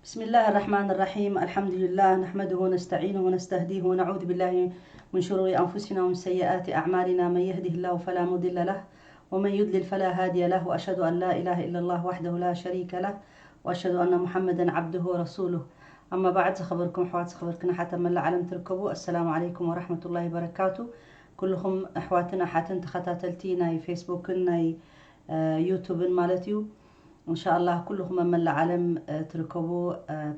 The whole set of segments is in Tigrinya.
بسم الله الرحمن الرحيم. الحمد لله، نحمده ونستعينه ونستهديه ونعوذ بالله من شرور أنفسنا ومن سيئات أعمالنا. من يهده الله فلا مضل له ومن يضلل فلا هادي له، وأشهد أن لا إله إلا الله وحده لا شريك له، وأشهد أن محمدا عبده ورسوله. أما بعد، ዝኸበርኩም ኣሕዋት፣ ዝኸበርክን ኣሓት ኣብ መላእ ዓለም ትርከቡ፣ ኣሰላሙ ዓለይኩም ወራሕመቱላሂ ወበረካቱ። ኩልኹም ኣሕዋትን ኣሓትን ተኸታተልቲ ናይ ፌስቡክን ናይ ዩቱብን ማለት እዩ። እንሻኣላህ ኩልኹም ኣብ መላእ ዓለም ትርከቡ፣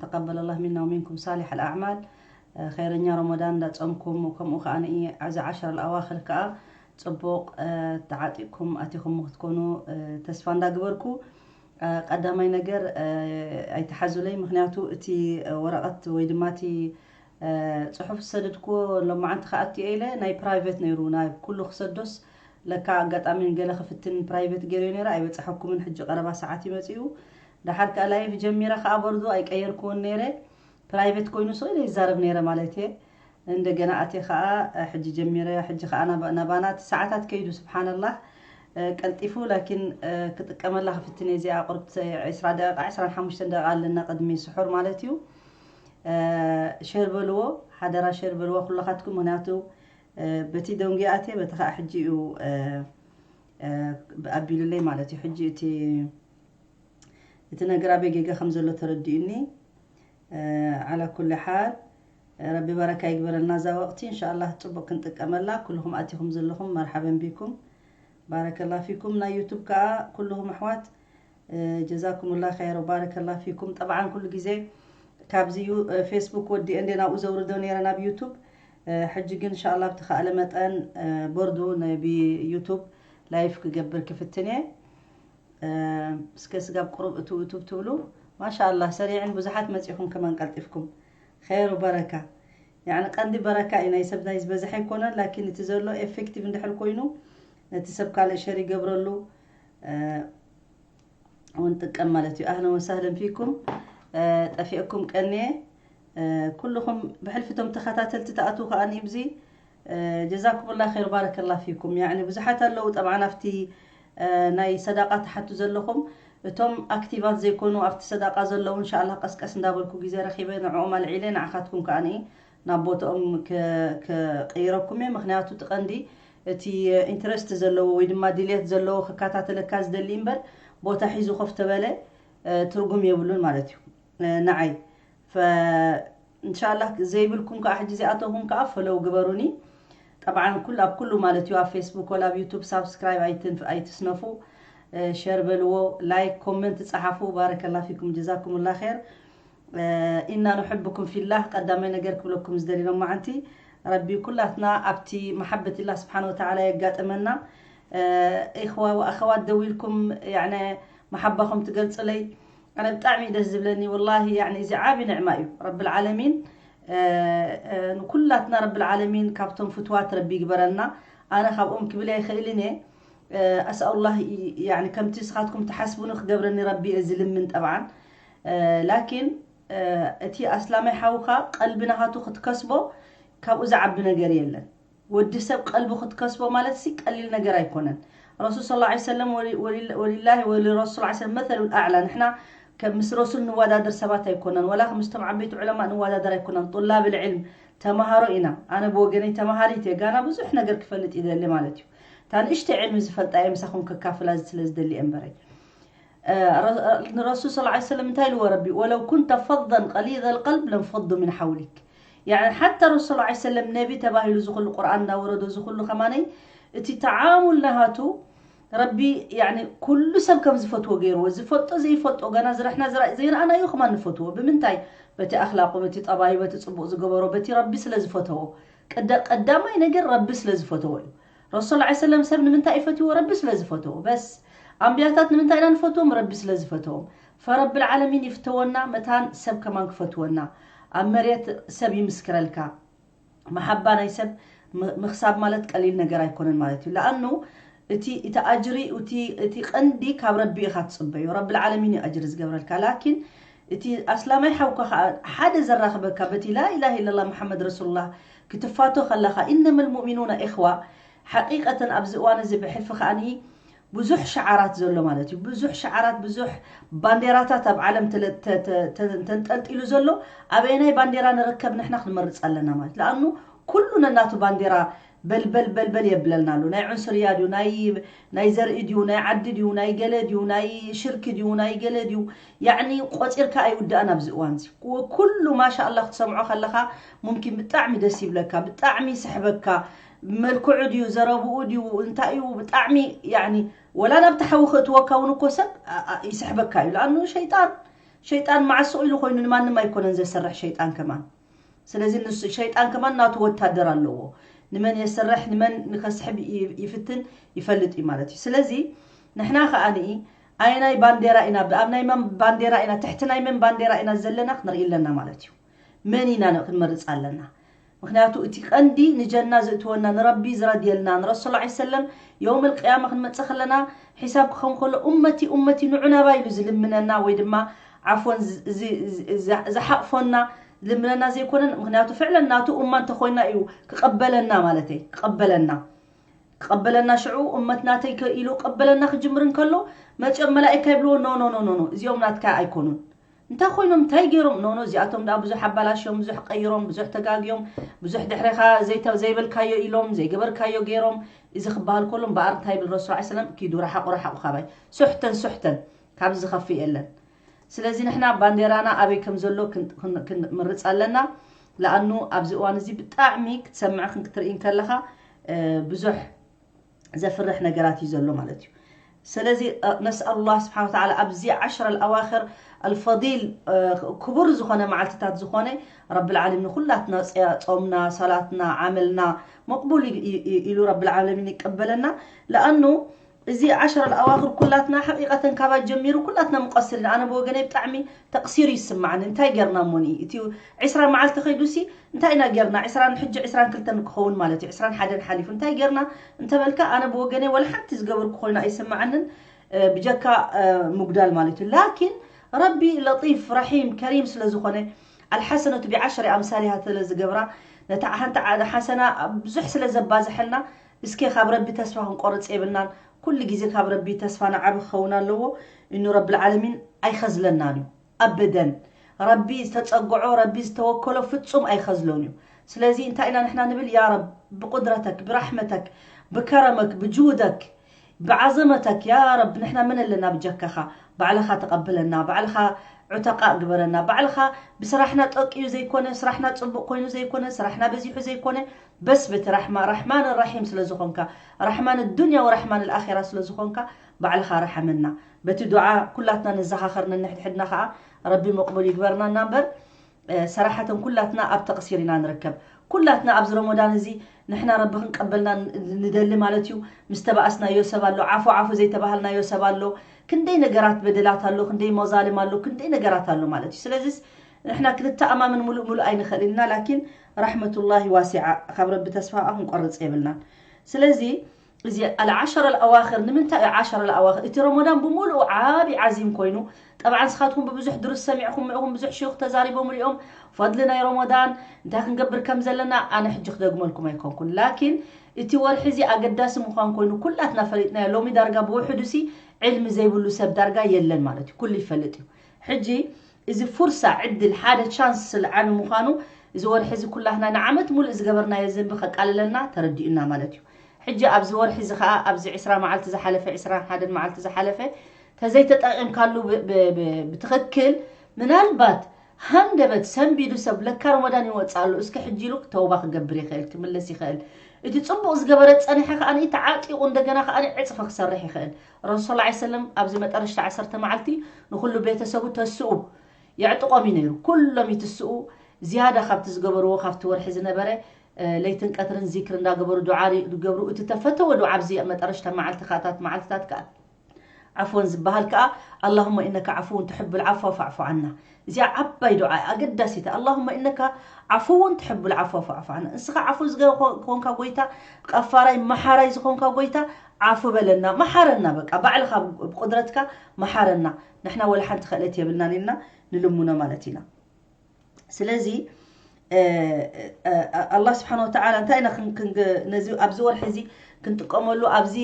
ተቀበለ ላህ ሚና ወሚንኩም ሳሊሕ ኣልኣዕማል። ኸይረኛ ረመዳን እንዳጸምኩም፣ ከምኡ ከኣ እዚ ዓሸር ኣልኣዋኽር ከኣ ጽቡቕ ተዓጢቅኩም ኣቲኹም ክትኮኑ ተስፋ እንዳግበርኩ፣ ቀዳማይ ነገር ኣይትሓዙለይ፣ ምክንያቱ እቲ ወረቐት ወይ ድማ እቲ ጽሑፍ ዝሰደድክዎ ሎማዓንቲ ክኣቱ እየ ኢለ ናይ ፕራይቬት ነይሩ፣ ናብ ኩሉ ክሰዶስ ለካ ኣጋጣሚ ገለ ክፍትን ፕራይቬት ገይረዮ ነይረ፣ ኣይበጻሐኩምን። ሕጂ ቀረባ ሰዓት ይመጽኡ። ደሓር ከኣ ላይፍ ጀሚረ ከኣ በርዱ ኣይቀየርክዎን ነይረ። ፕራይቬት ኮይኑ ስቕ ኢለ ይዛረብ ነይረ ማለት እየ። እንደገና ኣትየ ከኣ ሕጂ ጀሚረ፣ ሕጂ ከኣ ናባ- ናባና እቲ ሰዓታት ከይዱ ስብሓንላህ ቀልጢፉ። ላኪን ክጥቀመላ ክፍትን እየ እዚኣ ቁርብቲ ዕስራ ደቂቃ፣ ዕስራን ሓሙሽተን ደቂቃ ኣለና ቅድሚ ስሑር ማለት እዩ። ሸር በልዎ ሓደራ፣ ሸር በልዎ ኩለኻትኩም፣ ምክንያቱ በቲ ደንጉ ኣትየ በቲ ከዓ ሕጂ እዩ ኣቢሉለይ ማለት እዩ። ሕጂ እቲ እቲ ነገር ኣበይ ጌጋ ከም ዘሎ ተረዲኡኒ። ዓላ ኩሊ ሓል ረቢ በረካ ይግበረልና እዛ ወቅቲ፣ እንሻኣላህ ጽቡቅ ክንጥቀመላ። ኩልኹም ኣቲኹም ዘለኹም መርሓበን ቢኩም፣ ባረከላ ፊኩም። ናይ ዩቱብ ከዓ ኩልኹም ኣሕዋት ጀዛኩምላ ኸይር ወባረከላ ፊኩም። ጠብዓን ኩሉ ግዜ ካብዚ ዩ- ፌስቡክ ወዲኤ እንደ ናብኡ ዘውርዶ ነይረ ናብ ዩቱብ። ሕጂ ግን እንሻኣላ ብተኻእለ መጠን በርዱ ነቢ ዩቱብ ላይፍ ክገብር ክፍትን እየ። እስከ ስጋብ ቁሩብ እቱ እቱ ትብሉ። ማሻኣላህ ሰሪዕን ብዙሓት መጺኹም ከማን ቀልጢፍኩም። ኸይር በረካ። ያዕኒ ቀንዲ በረካ እዩ፣ ናይ ሰብ ናይ ዝበዝሐ ኣይኮነን፣ ላኪን እቲ ዘሎ ኤፌክቲቭ እንድሕር ኮይኑ ነቲ ሰብ ካልእ ሸር ይገብረሉ። እውን ጥቀም ማለት እዩ። ኣህለን ወሳህለን ፊኩም። ጠፊአኩም ቀንየ። ኩልኹም ብሕልፊ እቶም ተኸታተልቲ ተኣትዉ ከኣ ንብዚ ጀዛኩምላ ኸይር ባረከላ ፊኩም። ያዕኒ ብዙሓት ኣለዉ ጠብዓን ኣብቲ ናይ ሰዳቃ ትሓቱ ዘለኹም፣ እቶም ኣክቲቫት ዘይኮኑ ኣብቲ ሰዳቃ ዘለዉ እንሻኣላ ቀስቀስ እንዳበልኩ ግዜ ረኺበ ንዕኦም ኣልዒለ ንዓኻትኩም ከኣ ናብ ቦታኦም ከ- ከቅይረኩም እየ። ምክንያቱ እቲ ቀንዲ እቲ ኢንትረስት ዘለዎ ወይ ድማ ድልየት ዘለዎ ክከታተለካ ዝደሊ እምበር ቦታ ሒዙ ኮፍ ተበለ ትርጉም የብሉን ማለት እዩ ንዓይ። እንሻላ ዘይብልኩም ከዓ ሕጂ እዚኣተኹም ከዓ ፈለው ግበሩኒ። ጠብዓን ኩል ኣብ ኩሉ ማለት እዩ ኣብ ፌስቡክ ወላ ኣብ ዩቱብ ሳብስክራይብ ኣይትስነፉ። ሸር በልዎ፣ ላይክ ኮመንት ፀሓፉ። ባረከላ ፊኩም ጀዛኩምላ ር። ኢና ንሕብኩም ፊላህ። ቀዳማይ ነገር ክብለኩም ዝደሊ ሎማዓንቲ ረቢ ኩላትና ኣብቲ መሓበት ላ ስብሓን ወተዓላ የጋጥመና። ኢኽዋ ወኣኸዋት ደዊልኩም ያዕነ መሓባኹም ትገልፅለይ ኣነ ብጣዕሚ ደስ ዝብለኒ ወላሂ። ያዕኒ እዚ ዓቢ ንዕማ እዩ ረቢ ልዓለሚን። ንኩላትና ረቢ ልዓለሚን ካብቶም ፍትዋት ረቢ ይግበረና። ኣነ ካብኦም ክብል ኣይኽእልን እየ። ኣስኣሉላህ ከምቲ ንስኻትኩም ትሓስቡኒ ክገብረኒ ረቢ እየ ዝልምን ጠብዓን። ላኪን እቲ ኣስላማይ ሓውካ ቀልቢ ናኻቱ ክትከስቦ ካብኡ ዝዓቢ ነገር የለን። ወዲ ሰብ ቀልቢ ክትከስቦ ማለት ሲ ቀሊል ነገር ኣይኮነን። ረሱል ስ ላ ሰለም ወሊላሂ ወሊረሱል ስ ሰለም መተሉ ኣዕላ። ንሕና ከም ምስ ረሱል ንወዳደር ሰባት ኣይኮነን፣ ወላ ምስቶም ዓበይቲ ዑለማ ንወዳደር ኣይኮነን። ጡላብ ልዕልም ተምሃሮ ኢና። ኣነ ብወገነይ ተምሃሪት እየ፣ ጋና ብዙሕ ነገር ክፈልጥ ይደሊ ማለት እዩ። እታ ንእሽተይ ዕልሚ ዝፈልጣ እየ ምሳኹም ከካፍላ ስለ ዝደሊ እየ እምበረይ። ንረሱል ስ ሰለም እንታይ ኢልዎ ረቢ? ወለው ኩንተ ፈዘን ቀሊዘ ልቀልብ ለንፈዱ ምን ሓውሊክ። ያኒ ሓታ ረሱል ስ ሰለም ነቢ ተባሂሉ ዝኩሉ ቁርኣን እናወረዶ ዝኩሉ ከማነይ እቲ ተዓሙል ናሃቱ ረቢ ያኒ ኩሉ ሰብ ከም ዝፈትዎ ገይርዎ፣ ዝፈልጦ ዘይፈልጦ፣ ገና ዝረሕና ዝራ- ዘይረኣናዮ ከማን ንፈትዎ። ብምንታይ? በቲ ኣኽላቁ፣ በቲ ጠባዩ፣ በቲ ጽቡቕ ዝገበሮ፣ በቲ ረቢ ስለ ዝፈተዎ። ቀደ- ቀዳማይ ነገር ረቢ ስለ ዝፈተዎ እዩ። ረሱል ስ ሰለም ሰብ ንምንታይ ይፈትዎ? ረቢ ስለ ዝፈተዎ። በስ ኣንብያታት ንምንታይ ኢና ንፈትዎም? ረቢ ስለ ዝፈተዎም። ፈረብል ዓለሚን ይፍተወና መታን ሰብ ከማን ክፈትወና። ኣብ መሬት ሰብ ይምስክረልካ። መሓባ ናይ ሰብ ም- ምኽሳብ ማለት ቀሊል ነገር ኣይኮነን ማለት እዩ። ለኣኑ እቲ እቲ ኣጅሪ እቲ እቲ ቀንዲ ካብ ረቢ ኢኻ ትጽበዮ። ረብል ዓለሚን እዩ ኣጅሪ ዝገብረልካ። ላኪን እቲ ኣስላማይ ሓውካ ከዓ ሓደ ዘራኽበካ በቲ ላኢላሃ ኢለላህ መሓመድ ረሱሉላህ ክትፋቶ ከለኻ ኢነመል ሙእሚኑና ኢኽዋ ሓቂቀተን ኣብዚ እዋን እዚ ብሕልፊ ከዓኒ ብዙሕ ሸዓራት ዘሎ ማለት እዩ። ብዙሕ ሸዓራት፣ ብዙሕ ባንዴራታት ኣብ ዓለም ተለ- ተ- ተ- ተ- ተንጠልጢሉ ዘሎ፣ ኣበየናይ ባንዴራ ንርከብ ንሕና ክንመርፅ ኣለና ማለት። ለኣኑ ኩሉ ነናቱ ባንዴራ በልበል በልበል የብለልና ኣሎ። ናይ ዑንስርያ ድዩ፣ ናይ ናይ ዘርኢ ድዩ፣ ናይ ዓዲ ድዩ፣ ናይ ገለ ድዩ፣ ናይ ሽርኪ ድዩ፣ ናይ ገለ ድዩ፣ ያዕኒ ቆፂርካ ኣይውዳእን ኣብዚ እዋን እዚ። ኩሉ ማሻ ኣላ ክትሰምዖ ከለኻ ሙምኪን ብጣዕሚ ደስ ይብለካ፣ ብጣዕሚ ይስሕበካ። መልክዑ ድዩ፣ ዘረብኡ ድዩ፣ እንታይ እዩ፣ ብጣዕሚ ያዕኒ ወላ ናብ ተሓዊ ክእትወካ እውን እኮ ሰብ ይስሕበካ እዩ። ለኣኑ ሸይጣን ሸይጣን ማዕስቕ ኢሉ ኮይኑ ንማንም ኣይኮነን ዘሰርሕ ሸይጣን ከማን። ስለዚ ንሱ ሸይጣን ከማን ናቱ ወታደር ኣለዎ። ንመን የሰርሕ ንመን ንከስሕብ ይፍትን ይፈልጥ እዩ ማለት እዩ። ስለዚ ንሕና ከኣ ንኢ ኣየናይ ባንዴራ ኢና፣ ኣብ ናይ መን ባንዴራ ኢና፣ ትሕቲ ናይ መን ባንዴራ ኢና ዘለና ክንርኢ ኣለና ማለት እዩ። መን ኢና ክንመርፅ ኣለና? ምክንያቱ እቲ ቀንዲ ንጀና ዝእትወና ንረቢ ዝረድየልና ንረሱል ላ ሰለም የውም ልቅያማ ክንመፅእ ከለና ሒሳብ ክኸውን ከሎ ኡመቲ ኡመቲ ንዑ ናባ ኢሉ ዝልምነና ወይ ድማ ዓፎን ዝሓቕፎና ዝልምነና ዘይኮነን። ምክንያቱ ፍዕለን ናቱ ኡማ እንተኮይና እዩ ክቐበለና ማለተይ ክቐበለና ክቐበለና ሽዑ እመት ናተይ ኢሉ ቀበለና ክጅምር እንከሎ መፅኦም መላእካ ይብልዎ ኖ ኖ ኖ ኖ እዚኦም ናትካ ኣይኮኑን። እንታይ ኮይኖም እንታይ ገይሮም ኖኖ እዚኣቶም ደኣ ብዙሕ ኣባላሽዮም ብዙሕ ቀይሮም ብዙሕ ተጋግዮም ብዙሕ ድሕሬኻ ዘይተ- ዘይበልካዮ ኢሎም ዘይገበርካዮ ገይሮም እዚ ክበሃል ከሎ እምበኣር እንታይ ይብል ረሱል ላ ሰለም ኪዱ ረሓቑ ረሓቑ ካባይ ሱሕተን ሱሕተን ካብዚ ዝኸፍእ የለን። ስለዚ ንሕና ባንዴራና ኣበይ ከም ዘሎ ክን- ክን- ክንምርፅ ኣለና። ለኣኑ ኣብዚ እዋን እዚ ብጣዕሚ ክትሰምዕ ክን ክትርኢ ከለኻ ብዙሕ ዘፍርሕ ነገራት እዩ ዘሎ ማለት እዩ። ስለዚ ነስኣል ላህ ስብሓን ወተዓላ ኣብዚ ዓሽረ ኣዋክር ኣልፈዲል ክቡር ዝኾነ መዓልትታት ዝኾነ ረብልዓለሚን ንኩላትና ጾምና ሰላትና ዓመልና መቕቡል ኢሉ ረብልዓለሚን ይቀበለና። ለኣኑ እዚ ዓሽረ ኣዋክር ኩላትና ሓቂቀተን ካባ ጀሚሩ ኩላትና ሙቀስር ኢና። ኣነ ብወገነይ ብጣዕሚ ተቅሲሩ ይስማዓኒ። እንታይ ገርና እሞኒ እቲ ዕስራ መዓልቲ ከይዱሲ እንታይ ኢና ጌርና? ዕስራን ሕጂ ዕስራን ክልተን ክኸውን ማለት እዩ። ዕስራን ሓደን ሓሊፉ እንታይ ጌርና እንተበልካ ኣነ ብወገነይ ወላ ሓንቲ ዝገበርኩ ኮይኑ ኣይስምዓንን ብጀካ ምጉዳል ማለት እዩ። ላኪን ረቢ ለጢፍ ረሒም ከሪም ስለ ዝኾነ ኣልሓሰነቱ ቢዓሽሪ ኣምሳሊሃ ስለ ዝገብራ ነታ ሓንቲ ሓሰና ብዙሕ ስለ ዘባዝሐልና እስኪ ካብ ረቢ ተስፋ ክንቆርፅ የብልናን። ኩሉ ግዜ ካብ ረቢ ተስፋና ዓቢ ክኸውን ኣለዎ። እኑ ረቢ ልዓለሚን ኣይኸዝለናን እዩ። ኣበደን ረቢ ዝተፀግዖ ረቢ ዝተወከሎ ፍፁም ኣይኸዝሎን እዩ። ስለዚ እንታይ ኢና ንሕና ንብል ያ ረብ ብቁድረተክ ብራሕመተክ ብከረመክ ብጅውደክ ብዓዘመተክ ያ ረብ ንሕና መን ኣለና ብጀካኻ? ባዕልኻ ተቐበለና ባዕልኻ ዑተቃእ ግበረና ባዕልኻ ብስራሕና ጠቂዩ ዘይኮነ ስራሕና ፅቡቕ ኮይኑ ዘይኮነ ስራሕና በዚሑ ዘይኮነ በስ በቲ ራሕማ ራሕማን ራሒም ስለ ዝኾንካ ራሕማን ዱንያ ወራሕማን ልኣኼራ ስለ ዝኾንካ ባዕልኻ ራሓመና። በቲ ዱዓ ኩላትና ንዘኻኸር ነንሕድሕድና ከዓ ረቢ መቕቡል ይግበርና እና እምበር ሰራሓተን ኩላትና ኣብ ተቕሲር ኢና ንርከብ። ኩላትና ኣብዚ ረመዳን እዚ ንሕና ረቢ ክንቀበልና ንደሊ ማለት እዩ። ምስ ተባእስናዮ ሰብ ኣሎ፣ ዓፉ ዓፉ ዘይተባሃልናዮ ሰብ ኣሎ። ክንደይ ነገራት በደላት ኣሎ፣ ክንደይ መዛልም ኣሎ፣ ክንደይ ነገራት ኣሎ ማለት እዩ። ስለዚስ ንሕና ክንተኣማመን ሙሉእ ሙሉእ ኣይንኽእል ኢና፣ ላኪን ራሕመቱላሂ ዋሲዓ ካብ ረቢ ተስፋ ከዓ ክንቆርፅ የብልናን። ስለዚ እዚ ኣልዓሸረ ኣዋክር ንምንታይ እዩ ዓሸረ ኣዋክር? እቲ ረመዳን ብምሉኡ ዓቢ ዓዚም ኮይኑ ጠብዓ ንስኻትኩም ብብዙሕ ድሩስ ሰሚዕኹም ኢኹም፣ ብዙሕ ሽዩኽ ተዛሪቦምሉ እዮም። ፈድሊ ናይ ረመዳን እንታይ ክንገብር ከም ዘለና ኣነ ሕጂ ክደግመልኩም ኣይኮንኩን። ላኪን እቲ ወርሒ እዚ ኣገዳሲ ምዃን ኮይኑ ኩላትና ፈሊጥናዮ። ሎሚ ዳርጋ ብውሕዱ ሲ ዕልሚ ዘይብሉ ሰብ ዳርጋ የለን ማለት እዩ። ኩሉ ይፈልጥ እዩ። ሕጂ እዚ ፉርሳ ዕድል ሓደ ቻንስ ስለ ዓቢ ምዃኑ እዚ ወርሒ እዚ ኩላህና ንዓመት ሙሉእ ዝገበርናዮ ዘንቢ ከቃልለና ተረዲኡና ማለት እዩ። ሕጂ ኣብዚ ወርሒ እዚ ከዓ ኣብዚ ዕስራ መዓልቲ ዝሓለፈ ዕስራን ሓደን መዓልቲ ዝሓለፈ ተዘይተጠቂምካሉ ብትኽክል ምናልባት ሃንደበት ሰንቢዱ ሰብ ለካ ረመዳን ይወፅእ ኣሎ እስኪ ሕጂ ኢሉ ተውባ ክገብር ይኽእል ክምለስ ይኽእል። እቲ ፅቡቕ ዝገበረ ፀኒሐ ከዓ ተዓጢቑ እንደገና ከዓ ዕፅፊ ክሰርሕ ይኽእል። ረሱል ላ ሰለም ኣብዚ መጠረሽታ ዓሰርተ መዓልቲ ንኩሉ ቤተሰቡ ተስኡ የዕጥቖም እዩ ነይሩ። ኩሎም ይትስኡ ዝያዳ ካብቲ ዝገበርዎ ካብቲ ወርሒ ዝነበረ ለይትን ቀትርን ዚክር እንዳገበሩ ዱዓ ዝገብሩ እቲ ተፈተወ ዱዓ ኣብዚ መጠረሽታ መዓልቲ ካታት መዓልትታት ከዓ ዓፍወን ዝበሃል ከዓ ኣላሁመ ኢነካ ዓፍውን ትሕብል ዓፍዋ ፋዕፉ ዓና። እዚኣ ዓባይ ዱዓ ኣገዳሲት ኣላሁመ ኢነካ ዓፍውን ትሕብል ዓፍዋ ፋዕፉ ዓና። እንስኻ ዓፉ ዝኮንካ ጎይታ ቀፋራይ መሓራይ ዝኾንካ ጎይታ ዓፉ በለና መሓረና በቃ ባዕልኻ ብቁድረትካ መሓረና። ንሕና ወላ ሓንቲ ክእለት የብልናን ኢልና ንልምኖ ማለት ኢና። ስለዚ ኣላህ ስብሓን ወተዓላ እንታይ ኢና ኣብዚ ወርሒ እዚ ክንጥቀመሉ ኣብዚ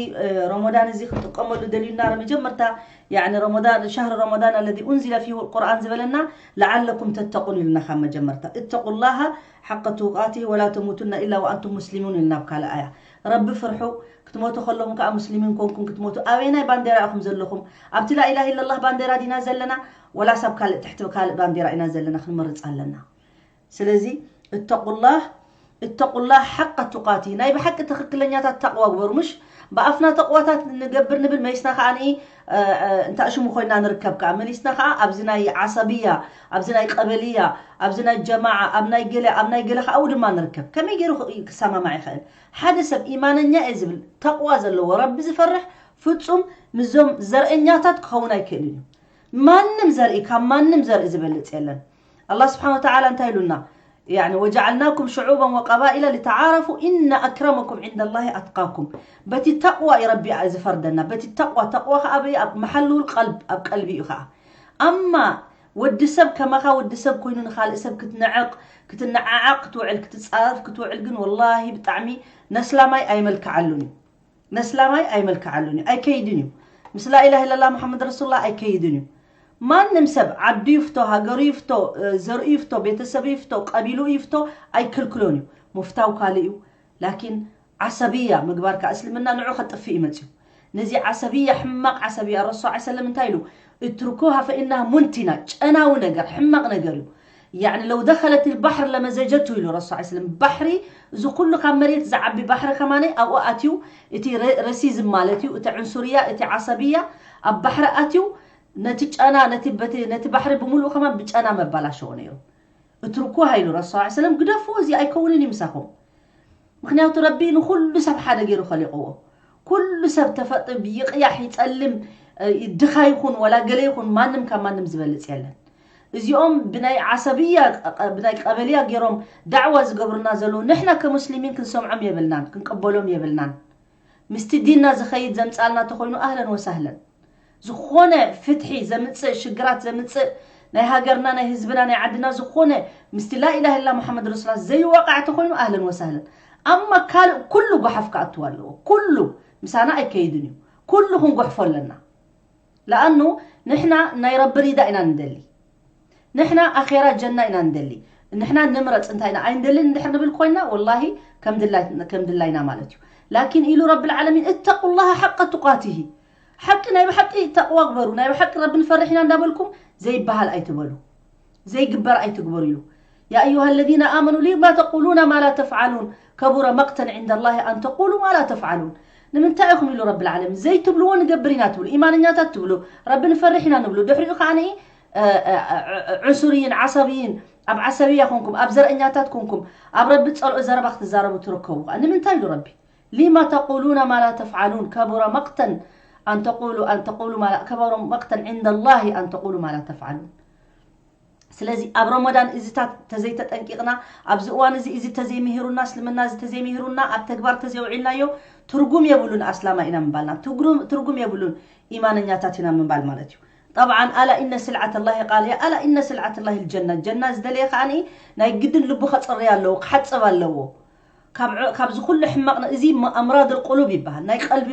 ረመዳን እዚ ክንጥቀመሉ ደልዩና መጀመርታ يعني رمضان شهر رمضان الذي أنزل فيه القرآن ዝበለና لعلكم تتقون ኢልና ካብ መጀመርታ اتقوا الله حق تقاته ولا تموتن إلا وأنتم مسلمون ኢልና ኣብ ካልእ ኣያ ረቢ ፍርሑ ክትሞቱ ከለኹም ከዓ ሙስሊሚን ኮንኩም ክትሞቱ ኣበየናይ ባንዴራ ኢኹም ዘለኹም ኣብቲ لا إله إلا الله ባንዴራ ዲና ዘለና ወላስ ኣብ ካልእ ትሕቲ ካልእ ባንዴራ ኢና ዘለና ክንመርፅ ኣለና ስለዚ اتقوا الله اتقوا الله حق تقاته ናይ ብሓቂ ትኽክለኛታት ተቕዋ ግበሩ ምሽ ብኣፍና ተቕዋታት ንገብር ንብል መሊስና ከዓ ንኢ እንታ ሽሙ ኮይና ንርከብ ከዓ መሊስና ከዓ ኣብዚ ናይ ዓሰብያ ኣብዚ ናይ ቀበልያ ኣብዚ ናይ ጀማዓ ኣብ ናይ ገለ ኣብ ናይ ገለ ከዓ ድማ ንርከብ ከመይ ገይሩ ክሰማማዕ ይኽእል ሓደ ሰብ ኢማነኛ እየ ዝብል ተቕዋ ዘለዎ ረቢ ዝፈርሕ ፍጹም ምዞም ዘርእኛታት ክኸውን ኣይክእልን እዩ ማንም ዘርኢ ካብ ማንም ዘርኢ ዝበልፅ የለን ኣላ ስብሓን ወተዓላ እንታይ ኢሉና يعني وجعلناكم شعوبا وقبائل لتعارفوا إن أكرمكم عند الله أتقاكم በቲ ተቕዋ እዩ ረቢ ዝፈርደና በቲ ተቕዋ ተቕዋ ከዓ ኣበይ ኣብ መሓልው ቀልብ ኣብ ቀልቢ እዩ ከዓ ኣማ ወዲ ሰብ ከማኻ ወዲ ሰብ ኮይኑ ንኻልእ ሰብ ክትንዕቕ ክትነዓዓቕ ክትውዕል ክትፃረፍ ክትውዕል ግን ወላሂ ብጣዕሚ ነስላማይ ኣይመልክዓሉን እዩ ነስላማይ ኣይመልክዓሉን እዩ ኣይከይድን እዩ ምስ ላኢላህ ኢለላ መሓመድ ረሱሉላ ኣይከይድን እዩ ማንም ሰብ ዓዱ ይፍቶ ሃገሩ ይፍቶ ዘርኡ ይፍቶ ቤተሰቡ ይፍቶ ቀቢሉ ይፍቶ ኣይክልክሎን እዩ ሙፍታው ካልእ እዩ ላኪን ዓሰብያ ምግባር ከዓ እስልምና ንዑ ከጥፍእ እዩ መፅዩ ነዚ ዓሰብያ ሕማቅ ዓሰብያ ረሱ ሰለም እንታይ ኢሉ اتركوها فإنها منتنة ጨናዊ ነገር ሕማቅ ነገር እዩ يعني لو دخلت البحر لمزجته ኢሉ ረሱ ሰለም ባሕሪ እዚ ኩሉ ካብ መሬት ዝዓቢ ባሕሪ ከማነይ ኣብኡ ኣትዩ እቲ ረሲዝም ማለት እዩ እቲ ዕንሱርያ እቲ ዓሰብያ ኣብ ባሕሪ ኣትዩ ነቲ ጨና ነቲ ባሕሪ ብምሉኡ ከማን ብጨና መባላሸዎ ነይሩ اتركوها ኢሉ ረሱ ሰለም ግደፍዎ እዚ ኣይከውንን እዩ ምሳኹም ምኽንያቱ ረቢ ንኹሉ ሰብ ሓደ ገይሩ ኸሊቕዎ ኩሉ ሰብ ተፈጥ ይቕያሕ ይጸልም ድኻ ይኹን ወላ ገለ ይኹን ማንም ካብ ማንም ዝበልጽ የለን እዚኦም ብናይ ዓሰብያ ብናይ ቀበልያ ገይሮም ዳዕዋ ዝገብሩና ዘለዉ ንሕና ከሙስሊሚን ክንሰምዖም የብልናን ክንቀበሎም የብልናን ምስቲ ዲንና ዝኸይድ ዘምጻልና ተኾይኑ ኣህለን ወሳህለን ዝኾነ ፍትሒ ዘምጽእ ሽግራት ዘምጽእ ናይ ሃገርና ናይ ህዝብና ናይ ዓድና ዝኾነ ምስቲ ላኢላህ ኢላ መሓመድ ረሱላ ዘይወቃዕ ተኾይኑ ኣህለን ወሳህለን ኣማ ካልእ ኩሉ ጓሓፍ ክኣትዋ ኣለዎ ኩሉ ምሳና ኣይከይድን እዩ ኩሉ ክንጉሕፎ ኣለና ለኣኑ ንሕና ናይ ረቢ ሪዳ ኢና ንደሊ ንሕና ኣኼራ ጀና ኢና ንደሊ ንሕና ንምረፅ እንታይ ኢና ኣይንደልን እንድሕር ንብል ኮይና ወላሂ ከም ድላይና ማለት እዩ ላኪን ኢሉ ረቢ ልዓለሚን እተቁላሃ ሓቀ ቱቃትሂ ሓቂ ናይ ብሓቂ ተቕዋ ግበሩ ናይ ብሓቂ ረቢ ንፈርሕ ኢና እንዳበልኩም ዘይበሃል ኣይትበሉ ዘይግበር ኣይትግበሩ ኢሉ يا أيها الذين آمنوا لم تقولون ما لا تفعلون كبر مقتا عند الله أن تقولوا ما لا تفعلون ንምንታይ ኢኹም ኢሉ ረቢ ልዓለሚን ዘይትብልዎ ንገብር ኢና ትብሉ ኢማንኛታት ትብሉ ረቢ ንፈርሕ ኢና ንብሉ ድሕሪኡ ከዓ ዕንሱርይን ዓሰብይን ኣብ ዓሰብያ ኮንኩም ኣብ ዘርእኛታት ኮንኩም ኣብ ረቢ ጸልኦ ዘረባ ክትዛረቡ ትርከቡ ከዓ ንምንታይ ኢሉ ረቢ لم تقولون ما لا تفعلون كبر مقتا أن تقولوا أن تقولوا ما لا كبر مقتا عند الله أن تقولوا ما لا تفعلون ስለዚ ኣብ ረመዳን እዚታት ተዘይተጠንቂቕና ኣብዚ እዋን እዚ እዚ ተዘይምሂሩና እስልምና እዚ ተዘይምሂሩና ኣብ ተግባር ተዘይውዒልናዮ ትርጉም የብሉን ኣስላማ ኢና ምባልና ትርጉም የብሉን ኢማነኛታት ኢና ምባል ማለት እዩ طبعا ألا إن سلعة الله قال يا ألا إن سلعة الله الجنة ጀና ዝደለየ ከኣ ናይ ግድን ልቡ ከፅርያ ኣለዎ ክሓፅብ ኣለዎ ካብዚ ኩሉ ሕማቕ እዚ ኣምራድ ቁሉብ ይበሃል ናይ ቀልቢ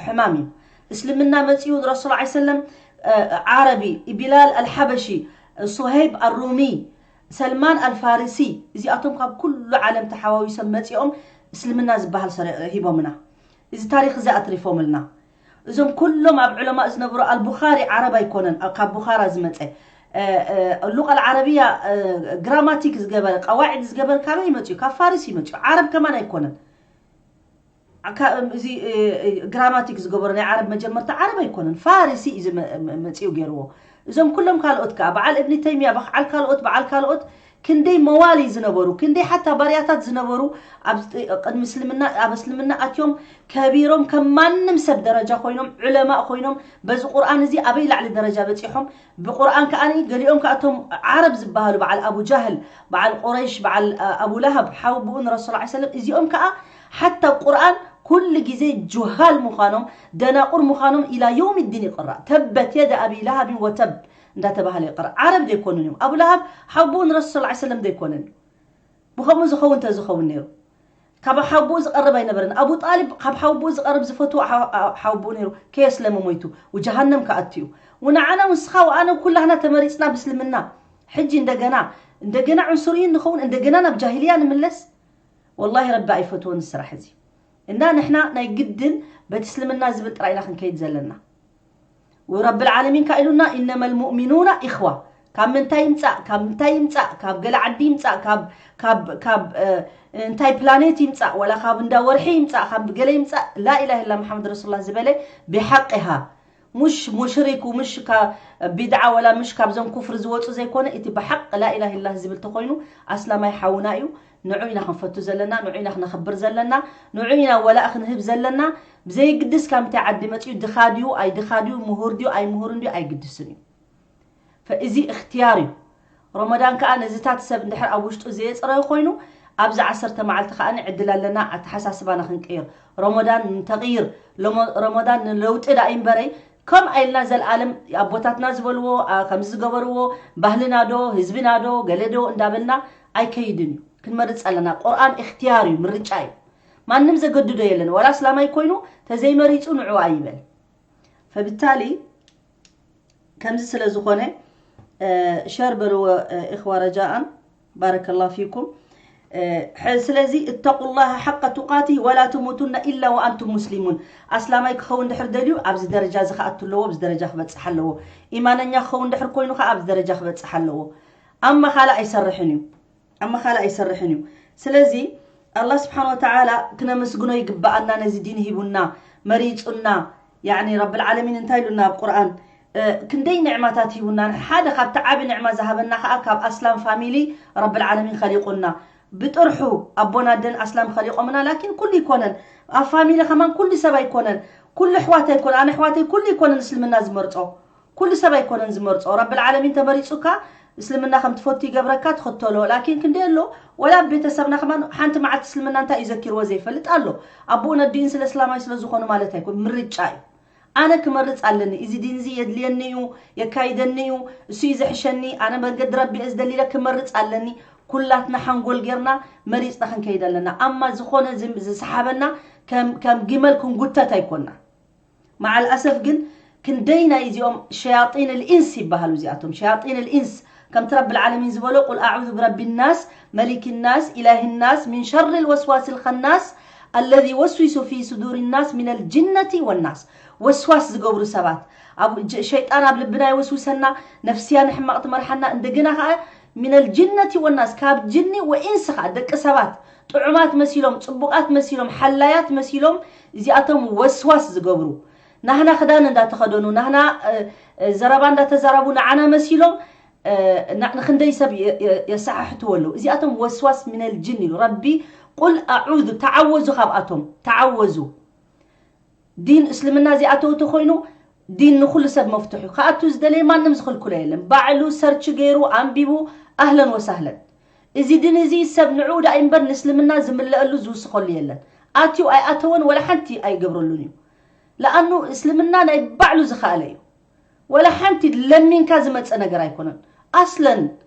ሕማም እዩ እስልምና መፂኡ ረሱል ዓ ሰለም ዓረቢ ቢላል ኣልሓበሺ ሱሀይብ ኣሩሚ ሰልማን ኣልፋርሲ እዚኣቶም ካብ ኩሉ ዓለም ተሓዋዊሶም መፂኦም እስልምና ዝበሃል ሂቦምና እዚ ታሪክ እዚ ኣትሪፎምልና እዞም ኩሎም ኣብ ዑለማእ ዝነበሩ ኣልቡኻሪ ዓረብ ኣይኮነን ካብ ቡኻራ ዝመፀ ሉቃ ዓረብያ ግራማቲክ ዝገበረ ቀዋዒድ ዝገበረ ካበይ ይመፅኡ ካብ ፋርስ ይመፅኡ ዓረብ ከማን ኣይኮነን እዚ ግራማቲክ ዝገበሩ ናይ ዓረብ መጀመርታ ዓረብ ኣይኮነን ፋርሲ እዩ መፅኡ ገይርዎ እዞም ኩሎም ካልኦት ከዓ በዓል እብኒ ተይሚያ በዓል ካልኦት በዓል ካልኦት ክንደይ መዋሊ ዝነበሩ ክንደይ ሓታ ባርያታት ዝነበሩ ኣብ ቅድሚ እስልምና ኣብ እስልምና ኣትዮም ከቢሮም ከም ማንም ሰብ ደረጃ ኮይኖም ዑለማእ ኮይኖም በዚ ቁርኣን እዚ ኣበይ ላዕሊ ደረጃ በፂሖም ብቁርኣን ከዓ ገሊኦም ከዓ እቶም ዓረብ ዝበሃሉ በዓል ኣቡ ጃህል በዓል ቁረይሽ በዓል ኣቡ ለሃብ ሓውብኡ ንረሱል ዓ ሰለም እዚኦም ከዓ ሓታ ቁርኣን ኩሉ ግዜ ጁሃል ምዃኖም ደናቁር ምዃኖም ኢላ የውም ዲን ይቕራእ ተበት የደ ኣቢ ለሃብን ወተብ እንዳተባሃለ ይቕራእ ዓረብ ዘይኮኑን እዮም ኣቡ ለሃብ ሓውብኡ ንረሱል ዓ ሰለም ዘይኮነን ብኸምኡ ዝኸውን ተዝኸውን ነይሩ ካብ ሓውቦኡ ዝቐርብ ኣይነበረን። ኣቡ ጣሊብ ካብ ሓውቦኡ ዝቐርብ ዝፈትዎ ሓ- ሓ- ሓውቦኡ ነይሩ። ከየስለመ ሞይቱ፣ ወጀሃነም ክኣቱ እዩ። ወንዓና፣ ንስኻ ወኣነ፣ ኩላህና ተመሪጽና ብእስልምና። ሕጂ እንደገና እንደገና ዕንሱርይን ንኸውን፣ እንደገና ናብ ጃሂልያ ንምለስ። ወላሂ ረቢ ኣይፈትዎን ስራሕ እዚ። እና ንሕና ናይ ግድን በቲ እስልምና ዝብል ጥራይ ኢና ክንከይድ ዘለና። ወረብል ዓለሚን ከ ኢሉና፣ ኢነመል ሙእሚኑና ኢኽዋ። ካብ ምንታይ ይምጻእ፣ ካብ ምንታይ ይምጻእ፣ ካብ ገለ ዓዲ ይምጻእ፣ ካብ ካብ ካብ እ፣ እንታይ ፕላኔት ይምጻእ፣ ወላ ካብ እንዳ ወርሒ ይምጻእ፣ ካብ ገለ ይምጻእ፣ ላኢላሃ ኢላ መሓመድ ረሱሉላህ ዝበለ ብሓቂሃ፣ ሙሽ ሙሽሪክ፣ ሙሽ ካ ቢድዓ፣ ወላ ሙሽ ካብዞም ኩፍር ዝወጹ ዘይኮነ፣ እቲ ብሓቂ ላኢላሃ ኢላ ዝብል ተኾይኑ ኣስላማይ ሓውና እዩ። ንዑ ኢና ክንፈቱ ዘለና፣ ንዑ ኢና ክነኽብር ዘለና፣ ንዑ ኢና ወላእ ክንህብ ዘለና። ብዘይግድስ ካብ ምንታይ ዓዲ መጺኡ፣ ድኻ ድዩ ኣይድኻ ድዩ፣ ምሁር ድዩ ኣይምሁርን ድዩ ኣይግድስን እዩ። ፈ- እዚ እኽትያር እዩ። ረመዳን ከኣ ነዚታት ሰብ እንድሕር ኣብ ውሽጡ ዘየጽረዮ ኮይኑ፣ ኣብዚ ዓሰርተ መዓልቲ ከኣ ዕድል ኣለና ኣተሓሳስባና ክንቅይር። ረመዳን ንተቕይር፣ ለሞ- ረመዳን ንለውጢ ዳኣ እምበረይ፣ ከም ኣይልና ዘልኣለም ኣቦታትና ዝበልዎ፣ ኣ፣ ከምዚ ዝገበርዎ፣ ባህልና ዶ ህዝብና ዶ ገለ ዶ እንዳበልና ኣይከይድን እዩ። ክንመርጽ ኣለና። ቁርኣን እኽትያር እዩ፣ ምርጫ እዩ። ማንም ዘገድዶ የለን። ዋላ እስላማይ ኮይኑ ተዘይመሪጹ ንዑ ኣይበል። ፈብታሊ ከምዚ ስለ ዝኾነ ሸር በልዎ። ኢኽዋ ረጃኣን ባረከላሁ ፊኩም። ስለዚ እተቁላህ ሓቀ ቱቃቲ ወላ ትሙቱና ኢላ ወኣንቱም ሙስሊሙን። ኣስላማይ ክኸውን ድሕር ደልዩ ኣብዚ ደረጃ እዚ ክኣቱ ኣለዎ፣ ኣብዚ ደረጃ ክበፅሕ ኣለዎ። ኢማነኛ ክኸውን ድሕር ኮይኑ ከዓ ኣብዚ ደረጃ ክበፅሕ ኣለዎ። ኣብ መኻላ ኣይሰርሕን እዩ። ኣብ መኻላ ኣይሰርሕን እዩ። ስለዚ ኣላህ ስብሓን ወተዓላ ክነመስግኖ ይግበኣና፣ ነዚ ዲን ሂቡና፣ መሪፁና። ያኒ ረብል ዓለሚን እንታይ ኢሉና ኣብ ቁርኣን? ክንደይ ንዕማታት ሂቡና። ሓደ ካብቲ ዓቢ ንዕማ ዝሃበና ከዓ ካብ ኣስላም ፋሚሊ ረብል ዓለሚን ኸሊቁና። ብጥርሑ ኣቦን ኣደን ኣስላም ኸሊቆምና። ላኪን ኩሉ ይኮነን፣ ኣብ ፋሚሊ ከማን ኩሉ ሰብ ኣይኮነን፣ ኩሉ ኣሕዋት ኣይኮነን። ኣነ ኣሕዋተይ ኩሉ ይኮነን እስልምና ዝመርጾ፣ ኩሉ ሰብ ኣይኮነን ዝመርጾ። ረብል ዓለሚን ተመሪጹካ እስልምና ከም ትፈቱ ይገብረካ፣ ትኽተሎ። ላኪን ክንደይ ኣሎ ወላ ኣብ ቤተሰብና ከማን ሓንቲ መዓልቲ እስልምና እንታይ እዩ ዘኪርዎ ዘይፈልጥ ኣሎ። ኣቦኡን ኣዲኡን ስለ እስላማይ ስለ ዝኾኑ ማለት ኣይኮን፣ ምርጫ እዩ። ኣነ ክመርጽ ኣለኒ። እዚ ዲን እዚ የድልየኒ እዩ፣ የካይደኒ እዩ፣ እሱ እዩ ዘሕሸኒ፣ ኣነ መንገዲ ረቢ እየ ዝደሊ ኢለ ክመርጽ ኣለኒ። ኩላትና ሓንጎል ጌርና መሪጽና ክንከይድ ኣለና። ኣማ ዝኾነ ዝም- ዝሰሓበና ከም ከም ግመል ክንጉተት ኣይኮና። መዓል ኣሰፍ ግን ክንደይ ናይ እዚኦም ሸያጢን ልኢንስ ይበሃሉ። እዚኣቶም ሸያጢን ልኢንስ ከምቲ ረብል ዓለሚን ዝበሎ ቁል ኣዑዙ ብረቢ ናስ መሊክ ናስ ኢላሂ ናስ ሚን ሸር ልወስዋስ ልኸናስ ኣለዚ ወስዊሱ ፊ ሱዱር ናስ ሚነል ጅነቲ ወናስ። ወስዋስ ዝገብሩ ሰባት ኣብ ሸይጣን ኣብ ልብና ይወስውሰና፣ ነፍስያ ንሕማቕ ትመርሓና። እንደገና ከዓ ሚነል ጅነቲ ወናስ ካብ ጅኒ ወኢንስ ከዓ ደቂ ሰባት ጥዑማት መሲሎም፣ ጽቡቓት መሲሎም፣ ሓላያት መሲሎም እዚኣቶም ወስዋስ ዝገብሩ፣ ናህና ክዳን እንዳተኸደኑ፣ ናህና ዘረባ እንዳተዛረቡ ንዓና መሲሎም ንኽንደይ ሰብ የሰሓሕትዎ ኣለዉ። እዚኣቶም ወስዋስ ሚነል ጅን ኢሉ ረቢ። ቁል ኣዑዙ፣ ተዓወዙ፣ ካብኣቶም ተዓወዙ። ዲን እስልምና እዚኣተው ተኮይኑ ዲን ንኩሉ ሰብ መፍትሑ፣ ክኣቱ ዝደለየ ማንም ዝኽልክሎ የለን። ባዕሉ ሰርች ገይሩ ኣንቢቡ ኣህለን ወሳህለን። እዚ ድን እዚ ሰብ ንዑ ዳኣ እምበር ንእስልምና ዝምለአሉ ዝውስኸሉ የለን። ኣትዩ ኣይኣተወን ወላ ሓንቲ ኣይገብረሉን እዩ። ለኣኑ እስልምና ናይ ባዕሉ ዝኸኣለ እዩ። ወላ ሓንቲ ለሚንካ ዝመፀ ነገር ኣይኮነን። ኣስለን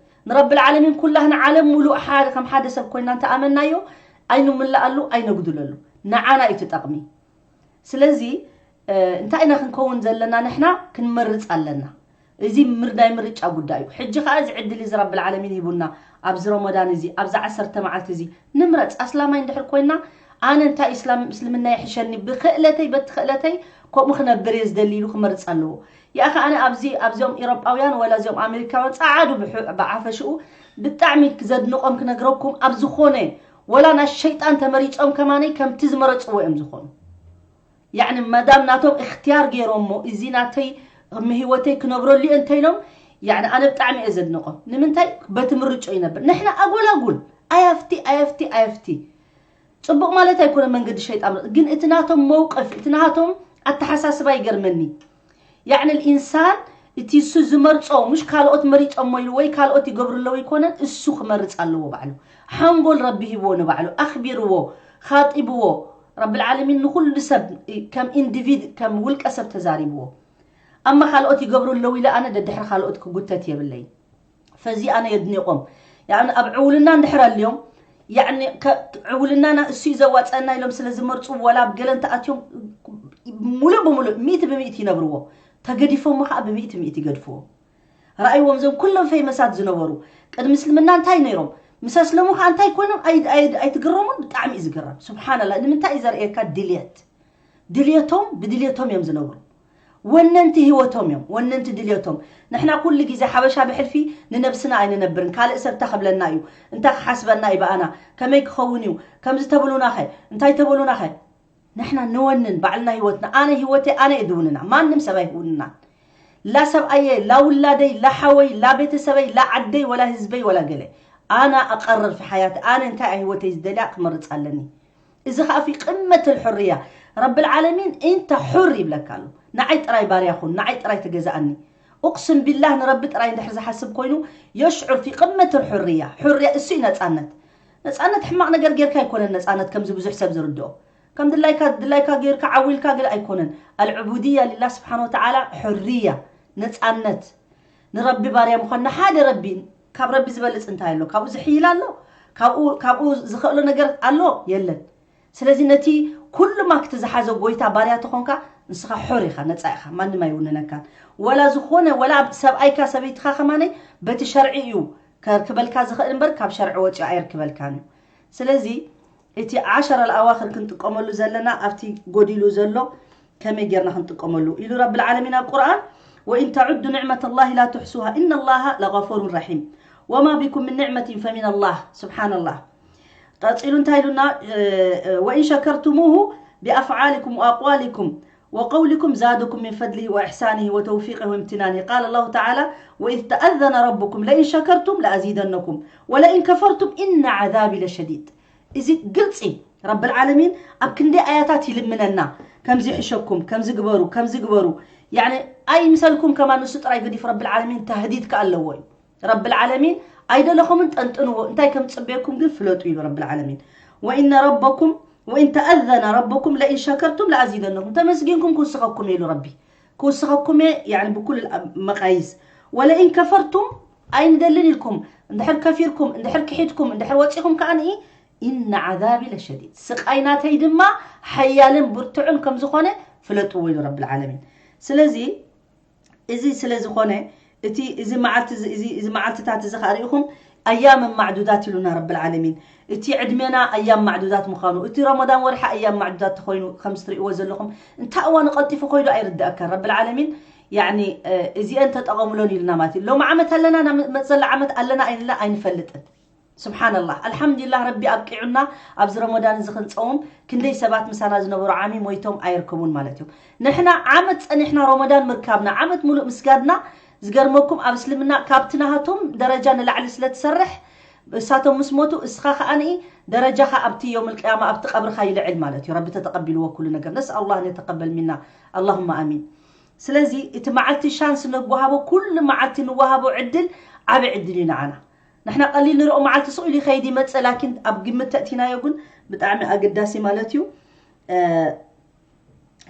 ንረብል ዓለሚን ኩላህና ዓለም ሙሉእ ሓደ ከም ሓደ ሰብ ኮይና እንተኣመናዮ ኣይንምልኣሉ ኣይነጉድለሉ። ንዓና እዩ ትጠቕሚ። ስለዚ እንታይ ኢና ክንከውን ዘለና? ንሕና ክንመርፅ ኣለና። እዚ ምር ናይ ምርጫ ጉዳይ እዩ። ሕጂ ከዓ እዚ ዕድል እዚ ረብል ዓለሚን ሂቡና ኣብዚ ረመዳን እዚ ኣብዚ ዓሰርተ መዓልቲ እዚ ንምረፅ። ኣስላማይ እንድሕር ኮይና ኣነ እንታይ እስላም እስልምና ይሕሸኒ ብክእለተይ በቲ ክእለተይ ከምኡ ክነብር እየ ዝደሊ ኢሉ ክመርፅ ኣለዎ። ያእኸ ኣነ ኣብዚ ኣብዚኦም ኢሮጳውያን ወላ እዚኦም ኣሜሪካውያን ፀዓዱ ብዓፈሽኡ ብጣዕሚ ዘድንቆም ክነግረኩም ኣብ ዝኾነ ወላ ናይ ሸይጣን ተመሪፆም ከማነይ ከምቲ ዝመረፅዎ እዮም ዝኾኑ። ያዕኒ መዳም ናቶም እክትያር ገይሮሞ እዚ ናተይ ህይወተይ ክነብረሉ እየ እንተይሎም ያዕኒ ኣነ ብጣዕሚ እየ ዘድንቆም። ንምንታይ በቲ ምርጮ ይነብር። ንሕና ኣጎላጉል ኣያፍቲ ኣያፍቲ ኣያፍቲ ፅቡቕ ማለት ኣይኮነ መንገዲ ሸይጣን ግን እቲ ናቶም መውቅፍ እቲ ናቶም ኣተሓሳስባ ይገርመኒ። ያዕኒ ልኢንሳን እቲ እሱ ዝመርጾ ምሽ ካልኦት መሪጾሞ ኢሉ ወይ ካልኦት ይገብሩ ኣለዉ ይኮነን እሱ ክመርጽ ኣለዎ ባዕሉ። ሓንጎል ረቢ ሂብዎ ንባዕሉ ኣኽቢርዎ ኻጢብዎ። ረብል ዓለሚን ንኹሉ ሰብ ከም ኢንዲቪድ ከም ውልቀ ሰብ ተዛሪብዎ። ኣማ ካልኦት ይገብሩ ኣለዉ ኢለ ኣነ ደድሕሪ ካልኦት ክጉተት የብለይ። ፈዚ ኣነ የድኒቖም። ያኒ ኣብ ዕውልና እንድሕር ኣልዮም ያዕኒ ከ- ዕውልናና እሱ እዩ ዘዋፀና ኢሎም ስለ ዝመርፁ፣ ወላ ኣብ ገለ እንተኣትዮም ሙሉእ ብሙሉእ ሚእቲ ብሚእቲ ይነብርዎ። ተገዲፎሞ ከዓ ብሚእቲ ሚእቲ ይገድፍዎ። ረኣይዎም፣ እዞም ኩሎም ፈይመሳት ዝነበሩ ቅድሚ እስልምና እንታይ ነይሮም፣ ምስ ኣስለሙ ከዓ እንታይ ኮይኖም ኣይ- ኣይ- ኣይትግረሙን። ብጣዕሚ እዩ ዝግረም። ስብሓንላ። ንምንታይ እዩ ዘርእየካ? ድልየት ድልየቶም ብድልየቶም እዮም ዝነብሩ። ወነንቲ ህይወቶም እዮም፣ ወነንቲ ድልየቶም። ንሕና ኩሉ ግዜ ሓበሻ ብሕልፊ ንነብስና ኣይንነብርን። ካልእ ሰብ እንታይ ክብለና እዩ፣ እንታይ ክሓስበና እዩ ብኣና፣ ከመይ ክኸውን እዩ፣ ከምዚ ተብሉናኸ፣ እንታይ ተብሉናኸ? ንሕና ንወንን ባዕልና ህይወትና። ኣነ ህይወተይ ኣነ እየ ድውንና፣ ማንም ሰብ ኣይውንናን። ላ ሰብኣየ፣ ላ ውላደይ፣ ላ ሓወይ፣ ላ ቤተሰበይ፣ ላ ዓደይ፣ ወላ ህዝበይ፣ ወላ ገለ። ኣና ኣቀርር ፊ ሓያት፣ ኣነ እንታይ ህይወተይ ዝደልያ ክመርፅ ኣለኒ። እዚ ኸዓ ፊ ቅመት ልሑርያ። ረብል ዓለሚን እንተ ሑር ይብለካ ኣሎ። ንዓይ ጥራይ ባርያ ኹን፣ ንዓይ ጥራይ ተገዛኣኒ። ኡቅስም ቢላህ ንረቢ ጥራይ እንድሕር ዝሓስብ ኮይኑ የሽዑር ፊ ቅመት ልሑርያ። ሑርያ እሱ እዩ ነፃነት። ነፃነት ሕማቕ ነገር ጌርካ ኣይኮነን። ነፃነት ከምዚ ብዙሕ ሰብ ዝርድኦ ከም ድላይካ ድላይካ ጌርካ ዓዊልካ ግል ኣይኮነን። ኣልዕቡድያ ሊላህ ስብሓን ወተዓላ ሑርያ ነፃነት ንረቢ ባርያ ምዃን ንሓደ ረቢ። ካብ ረቢ ዝበልፅ እንታይ ኣሎ? ካብኡ ዝሕይል ኣሎ? ካብኡ ካብኡ ዝኽእሎ ነገር ኣሎ? የለን። ስለዚ ነቲ ኩሉ ማክቲ ዝሓዘ ጎይታ ባርያ ተኾንካ ንስኻ ሑር ኢኻ፣ ነፃ ኢኻ፣ ማንም ኣይውንነካን። ወላ ዝኾነ ወላ ሰብኣይካ ሰበይትኻ ከማነይ በቲ ሸርዒ እዩ ከርክበልካ ዝኽእል እምበር ካብ ሸርዒ ወፂኡ ኣየርክበልካን እዩ። ስለዚ እቲ ዓሸር ኣልኣዋኽር ክንጥቀመሉ ዘለና ኣብቲ ጎዲሉ ዘሎ ከመይ ጌርና ክንጥቀመሉ ኢሉ ረብል ዓለሚን ኣብ ቁርኣን፣ ወኢን ተዑዱ ንዕመት ላሂ ላ ትሕሱሃ ኢነ ላሃ ለገፉሩን ረሒም ወማ ቢኩም ምን ንዕመትን ፈሚን ላህ። ስብሓን ላህ። ቀፂሉ እንታይ ኢሉና? ወኢን ሸከርቱሙሁ ብኣፍዓሊኩም ወኣቅዋሊኩም ወቀውሊኩም ዛደኩም ምን ፈድሊሂ ወእሕሳኒሂ ወተውፊቂሂ ወእምትናኒሂ። ቃለ ላሁ ተዓላ ወኢዝ ተኣዘነ ረቡኩም ለኢን ሸከርቱም ለኣዚደነኩም ወለኢን ከፈርቱም ኢነ ዓዛቢ ለሸዲድ። እዚ ግልፂ ረብል ዓለሚን ኣብ ክንደይ ኣያታት ይልምነና። ከምዚ ይሕሸኩም፣ ከምዚ ግበሩ፣ ከምዚ ግበሩ። ያኒ ኣይምሰልኩም ከማን ንሱ ጥራይ ገዲፉ ረብል ዓለሚን ተህዲድ ከ ኣለዎ እዩ። ረብል ዓለሚን ኣይደለኹምን ጠንጥንዎ፣ እንታይ ከም ዝፅበየኩም ግን ፍለጡ ኢሉ ረብል ዓለሚን። ወኢነ ረበኩም ወኢን ተኣዘነ ረበኩም ለኢን ሸከርቱም ለኣዚደነኩም። ተመስጊንኩም ክውስኸኩም ኢሉ ረቢ። ክውስኸኩም እየ ያኒ ብኩሉ መቃይስ። ወለኢን ከፈርቱም ኣይንደልን ኢልኩም እንድሕር ከፊርኩም እንድሕር ክሒድኩም እንድሕር ወፂኹም ከዓኒ ኢነ ዓዛቢ ለሸዲድ፣ ስቃይ ናተይ ድማ ሓያልን ብርቱዕን ከም ዝኾነ ፍለጥዎ ኢሉ ረብል ዓለሚን። ስለዚ እዚ ስለ ዝኾነ እቲ እዚ መዓልቲ እዚ እዚ እዚ መዓልትታት እዚ ከኣ ርኢኹም ኣያም ማዕዱዳት ኢሉና ረብል ዓለሚን። እቲ ዕድሜና ኣያም ማዕዱዳት ምዃኑ፣ እቲ ረመዳን ወርሒ ኣያም ማዕዱዳት ተኾይኑ ከም ትርእይዎ ዘለኹም እንታይ እዋኑ ቀልጢፉ ኮይዱ ኣይርድኣካን ረብል ዓለሚን። ያኒ እዚአን ተጠቐሙሎን ኢልና ማለት እዩ። ሎም ዓመት ኣለና ናብ መፅእ ዘላ ዓመት ኣለና ኣይንላ ኣይንፈልጥን። ስብሓንላህ። ኣልሓምዱሊላህ ረቢ ኣብቂዑና ኣብዚ ረመዳን እዚ ክንፀውም። ክንደይ ሰባት ምሳና ዝነበሩ ዓሚ ሞይቶም ኣይርከቡን ማለት እዩ። ንሕና ዓመት ፀኒሕና ረመዳን ምርካብና ዓመት ሙሉእ ምስጋድና። ዝገርመኩም ኣብ እስልምና ካብቲ ናሃቶም ደረጃ ንላዕሊ ስለ ትሰርሕ እሳቶም ምስ ሞቱ እስኻ ከዓኒ ደረጃኻ ኣብቲ ዮም ልቅያማ ኣብቲ ቀብርኻ ይልዕል ማለት እዩ። ረቢ ተተቐቢልዎ ኩሉ ነገር ነስ ኣላህ ነተቀበል ሚና ኣላሁማ ኣሚን። ስለዚ እቲ መዓልቲ ሻንስ ንወሃቦ ኩሉ መዓልቲ ንወሃቦ ዕድል ዓቢ ዕድል እዩ ንዓና። ንሕና ቀሊል ንርኦ መዓልቲ ስቕ ኢሉ ይኸይድ ይመፅእ ላኪን ኣብ ግምት ተእቲናዮ ግን ብጣዕሚ ኣገዳሲ ማለት እዩ።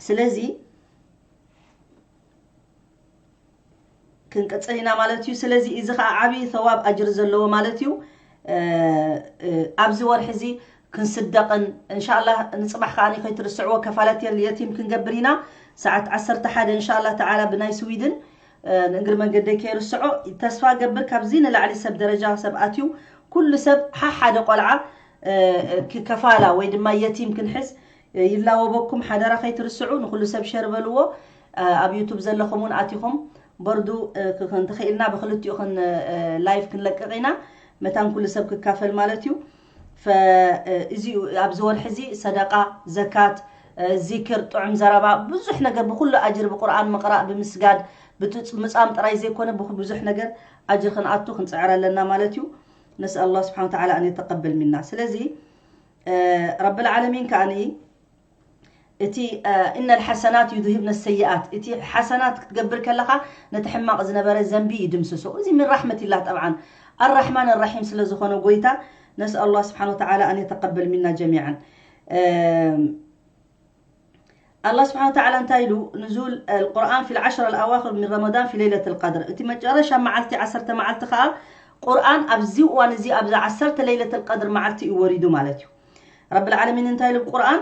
ስለዚ ክንቅፅል ኢና ማለት እዩ። ስለዚ እዚ ከዓ ዓብዪ ተዋብ ኣጅር ዘለዎ ማለት እዩ። ኣብዚ ወርሒ እዚ ክንስደቕን እንሻላ ንፅባሕ ከዓ ከይትርስዕዎ ከፋለት የቲም ክንገብር ኢና ሰዓት ዓሰርተ ሓደ እንሻላ ተዓላ ብናይ ስዊድን። ንእግሪ መንገደይ ከይርስዖ ተስፋ ገብር ካብዚ ንላዕሊ ሰብ ደረጃ ሰብ ኣትዩ ኩሉ ሰብ ሓሓደ ቆልዓ ክከፋላ ወይ ድማ የቲም ክንሕዝ ይላወበኩም ሓደራ ከይትርስዑ ንኩሉ ሰብ ሸር በልዎ። ኣብ ዩቱብ ዘለኹም እውን ኣቲኹም በርዱ እንተኽኢልና ብክልቲኡ ላይፍ ክንለቅቕ ኢና መታን ኩሉ ሰብ ክካፈል ማለት እዩ። እዚ ኣብዚ ወርሒ እዚ ሰደቃ፣ ዘካት፣ ዚክር፣ ጥዑም ዘረባ ብዙሕ ነገር ብኩሉ ኣጅር ብቁርኣን ምቕራእ ብምስጋድ ብምፃም ጥራይ ዘይኮነ ብዙሕ ነገር ኣጅር ክንኣቱ ክንፅዕር ኣለና ማለት እዩ። ነስኣል ኣላህ ስብሓን ወተዓላ ኣን የተቀበል ሚና ስለዚ ረብል ዓለሚን ከዓኒ እቲ እነ ልሓሰናት ዩዝሂብነ ሰይኣት እቲ ሓሰናት ክትገብር ከለኻ ነቲ ሕማቕ ዝነበረ ዘንቢ ይድምስሶ። እዚ ምን ራሕመት ኢላህ ጠብዓን ኣራሕማን ኣራሒም ስለ ዝኾነ ጎይታ ነስኣል ኣላህ ስብሓን ወተዓላ ኣን የተቀበል ሚና ጀሚዓን። ኣላህ ስብሓን ወተዓላ እንታይ ኢሉ ንዙል ቁርኣን ፊ ልዓሽር ኣልኣዋክር ምን ረመዳን ፊ ለይለት ልቀድር እቲ መጨረሻ መዓልቲ ዓሰርተ መዓልቲ ከዓ ቁርኣን ኣብዚ እዋን እዚ ኣብዛ ዓሰርተ ለይለተል ቀድር መዓልቲ እዩ ወሪዱ ማለት እዩ። ረብል ዓለሚን እንታይ ኢሉ ቁርኣን?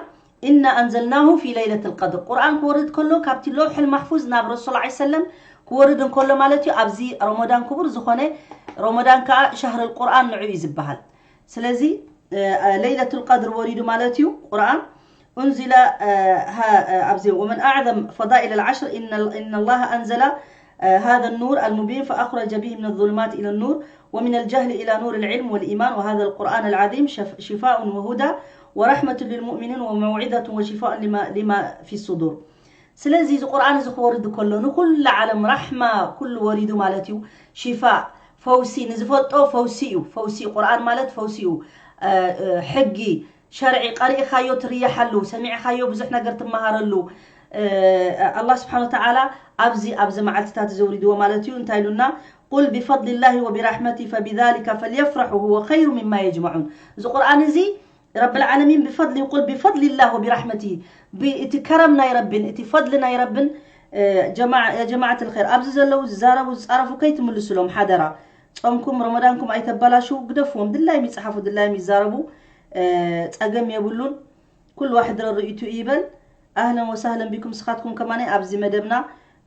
ኢና ኣንዘልናሁ ፊ ለይለተል ቀድር። ቁርኣን ክወርድ ከሎ ካብቲ ለውሕል ማሕፉዝ ናብ ረሱል ዐለይሂ ሰለም ክወርድ እንከሎ ማለት እዩ። ኣብዚ ረመዳን ክቡር ዝኾነ፣ ረመዳን ከዓ ሸህረል ቁርኣን ንዑ እዩ ዝበሃል። ስለዚ ለይለቱል ቀድር ወሪዱ ማለት እዩ። ቁርኣን أنزل، آه، ها- آه، أبزي، ومن أعظم فضائل العشر إن ال- إن الله أنزل، آه، هذا النور المبين فأخرج به من الظلمات إلى النور ومن الجهل إلى نور العلم والإيمان، وهذا القرآن العظيم شف- شفاء وهدى ورحمة للمؤمنين وموعظة وشفاء لما لما في الصدور. ስለዚ እዚ ቁርኣን እዚ ክወርድ ከሎ ንኩሉ ዓለም ራሕማ ኩሉ ወሪዱ ማለት እዩ። ሽፋእ፣ ፈውሲ፣ ንዝፈልጦ ፈውሲ እዩ። ፈውሲ፣ ቁርኣን ማለት ፈውሲ እዩ። እ፣ እ፣ ሕጊ፣ ሸርዒ ቀሪእኻዮ ትርየሓሉ፣ ሰሚዕኻዮ ብዙሕ ነገር ትመሃረሉ። እ፣ ኣላህ ስብሓን ወተዓላ ኣብዚ ኣብዚ መዓልትታት ዘውሪድዎ ማለት እዩ። እንታይ ኢሉና? ቁል ቢፈድሊላሂ ወቢራሕመቲ ፈቢዛሊከ ፈልየፍረሑ ሁወ ኸይሩ ሚማ የጅመዑን። እዚ ቁርኣን እዚ ረብል ዓለሚን ብፈድሊ፣ ቁል ቢፈድሊላህ ወቢራሕመቲ፣ ብ- እቲ ከረም ናይ ረብን እቲ ፈድሊ ናይ ረብን። ጀማዓ ልኸይር፣ ኣብዚ ዘለዉ ዝዛረቡ ዝፃረፉ ከይትምልሱሎም ሓደራ። ፆምኩም ረመዳንኩም ኣይተባላሽው፣ ግደፍዎም። ድላይም ይፅሓፉ፣ ድላይም ይዛረቡ፣ እ፣ ፀገም የብሉን። ኩሉ ዋሕድ ረርእይቱ ይበል። ኣህለን ወሳህለን ቢኩም። ስኻትኩም ከማነ ኣብዚ መደብና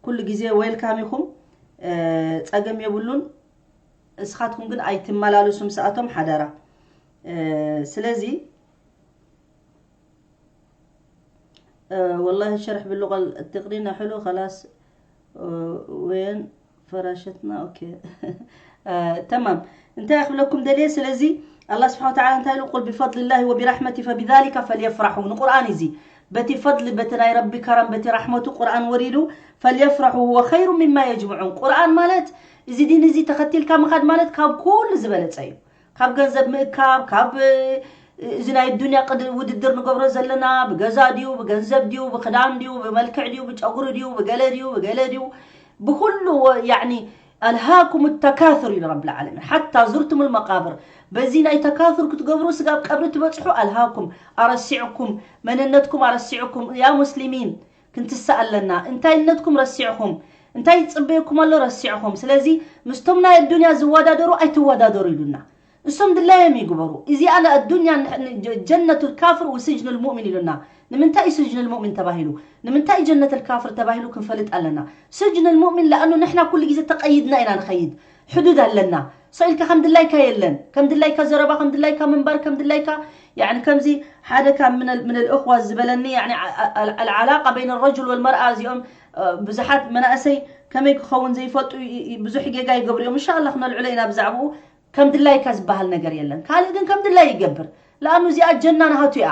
ኩሉ ግዜ ዌልካም ኢኹም። እ፣ ፀገም የብሉን። እስኻትኩም ግን ኣይትመላለሱ ምስኣቶም ሓደራ። እ፣ ስለዚ እ፣ ወላሂ ሸርሕ ብልቆል እትቅሪና ሕሉ ከላስ። እ፣ ወየን ፈራሸትና። ኦኬ። እ፣ ተማም። እንታይ ክብለኩም ደልየ? ስለዚ ኣላህ ስብሓን ወተዓላ እንታይ ኢሉ? ቁል ቢፈድሊላሂ ወቢራሕመቲ ፈቢዛሊካ ፈልየፍራሑ። ንቁርኣን እዚ በቲ ፈድሊ፣ በቲ ናይ ረቢ ከረም፣ በቲ ራሕመቱ ቁርኣን ወሪዱ፣ ፈልየፍራሑ ሁወ ኸይሩ ሚማ የጅምዑን። ቁርኣን ማለት እዚ ዲን እዚ ተኸቲልካ ምኻድ ማለት ካብ ኩሉ ዝበለጸ እዩ። ካብ ገንዘብ ምእካብ፣ ካብ እዚ ናይ ዱንያ ቅድ ውድድር ንገብሮ ዘለና፣ ብገዛ ድዩ፣ ብገንዘብ ድዩ፣ ብክዳን ድዩ፣ ብመልክዕ ድዩ፣ ብጨጉሪ ድዩ፣ ብገለ ድዩ፣ ብገለ ድዩ፣ ብኩሉ ወ- ያኒ ኣልሃኩም ተካሱር ኢሉ ረብል ዓለሚን ሓታ ዙርቱም ልመቃብር። በዚ ናይ ተካሱር ክትገብሩ ስጋብ ቀብሪ ትበፅሑ ኣልሃኩም፣ ኣረሲዕኩም፣ መንነትኩም ኣረሲዕኩም። ያ ሙስሊሚን ክንትስእ ኣለና። እንታይነትኩም ረሲዕኹም፣ እንታይ ይፅበየኩም ኣሎ ረሲዕኹም። ስለዚ ምስቶም ናይ ኣዱንያ ዝወዳደሩ ኣይትወዳደሩ ኢሉና። እሶም ድላዮም ይግበሩ። እዚኣ ንኣዱንያ ን- ን- ጀነቱል ካፍር ወስጅኑል ሙእሚን ኢሉና። ንምንታይ እዩ ስጅኑል ሙእሚን ተባሂሉ? ንምንታይ እዩ ጀነቱል ካፍር ተባሂሉ ክንፈልጥ ኣለና። ስጅኑል ሙእሚን ለኣኑ ንሕና ኩሉ ግዜ ተቀይድና ኢና ንኸይድ። ሕዱድ ኣለና። ሰው ኢልካ ከም ድላይካ የለን። ከም ድላይካ ዘረባ፣ ከም ድላይካ ምንባር፣ ከም ድላይካ ያኒ ከምዚ ሓደ ካብ ምነል ምነል እኽዋ ዝበለኒ ያኒ ዓ- ዓ- ኣልዓላቃ በይነ ረጁል ወልመርኣ እዚኦም እ፣ ብዙሓት መናእሰይ ከመይ ክኸውን ዘይፈልጡ ይ- ይ- ብዙሕ ጌጋ ይገብሩ እዮም። እንሻላ ክነልዕሎ ኢና ብዛዕባኡ። ከም ድላይካ ዝበሃል ነገር የለን። ካልእ ግን ከም ድላይ ይገብር። ለኣኑ እዚኣ ጀና ናሃቱ እያ።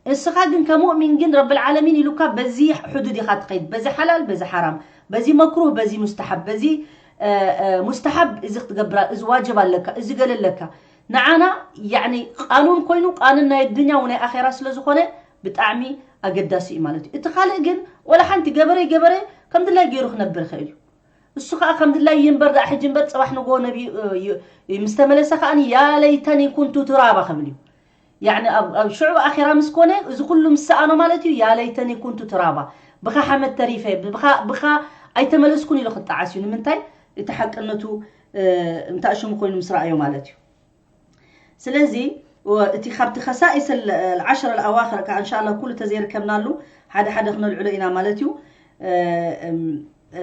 እስኻ ግን ከሙእሚን ግን ረብል ዓለሚን ኢሉካ በዚ ሕዱድ ኢኻ ትኸይድ፣ በዚ ሓላል፣ በዚ ሓራም፣ በዚ መክሩህ፣ በዚ ሙስተሓብ፣ በዚ እ፣ እ፣ ሙስተሓብ እዚ ክትገብራ፣ እዚ ዋጅብ ኣለካ፣ እዚ ገለ ኣለካ። ንዓና ያኒ ቃኑን ኮይኑ ቃኑን ናይ ኣዱንያ ወናይ ኣኼራ ስለ ዝኾነ ብጣዕሚ ኣገዳሲ እዩ ማለት እዩ። እቲ ካልእ ግን ወላ ሓንቲ ገበረ ገበረ ከም ድላይ ገይሩ ክነብር ይኽእል እዩ። እሱ ከዓ ከም ድላይ ይንበር ደኣ ሕጂ እምበር ፅባሕ ንጎ ነቢ እ፣ ዩ- ዩ- ምስ ተመለሰ ከዓ ያ ለይተኒ ኩንቱ ቱራባ ክብል እዩ። ያኒ ኣብ ኣብ ሽዑ ኣኼራ ምስ ኮነ እዚ ኩሉ ምስ ሰኣኖ ማለት እዩ ያ ለይተኒ ኩንቱ ቱራባ፣ ብኻ ሓመድ ተሪፈ፣ ብኻ ብኻ ኣይተመለስኩን ኢሉ ክጠዓስ እዩ። ንምንታይ? እቲ ሓቅነቱ እ፣ እንታይ ሽሙ ኮይኑ ምስ ረኣዮ ማለት እዩ። ስለዚ ወ- እቲ ካብቲ ከሳኢስ ال- العشر الأواخر ከኣ እንሻላ ኩሉ ተዘይርከብናሉ ሓደ ሓደ ክነልዕሎ ኢና ማለት እዩ። እ፣ እም፣ እ፣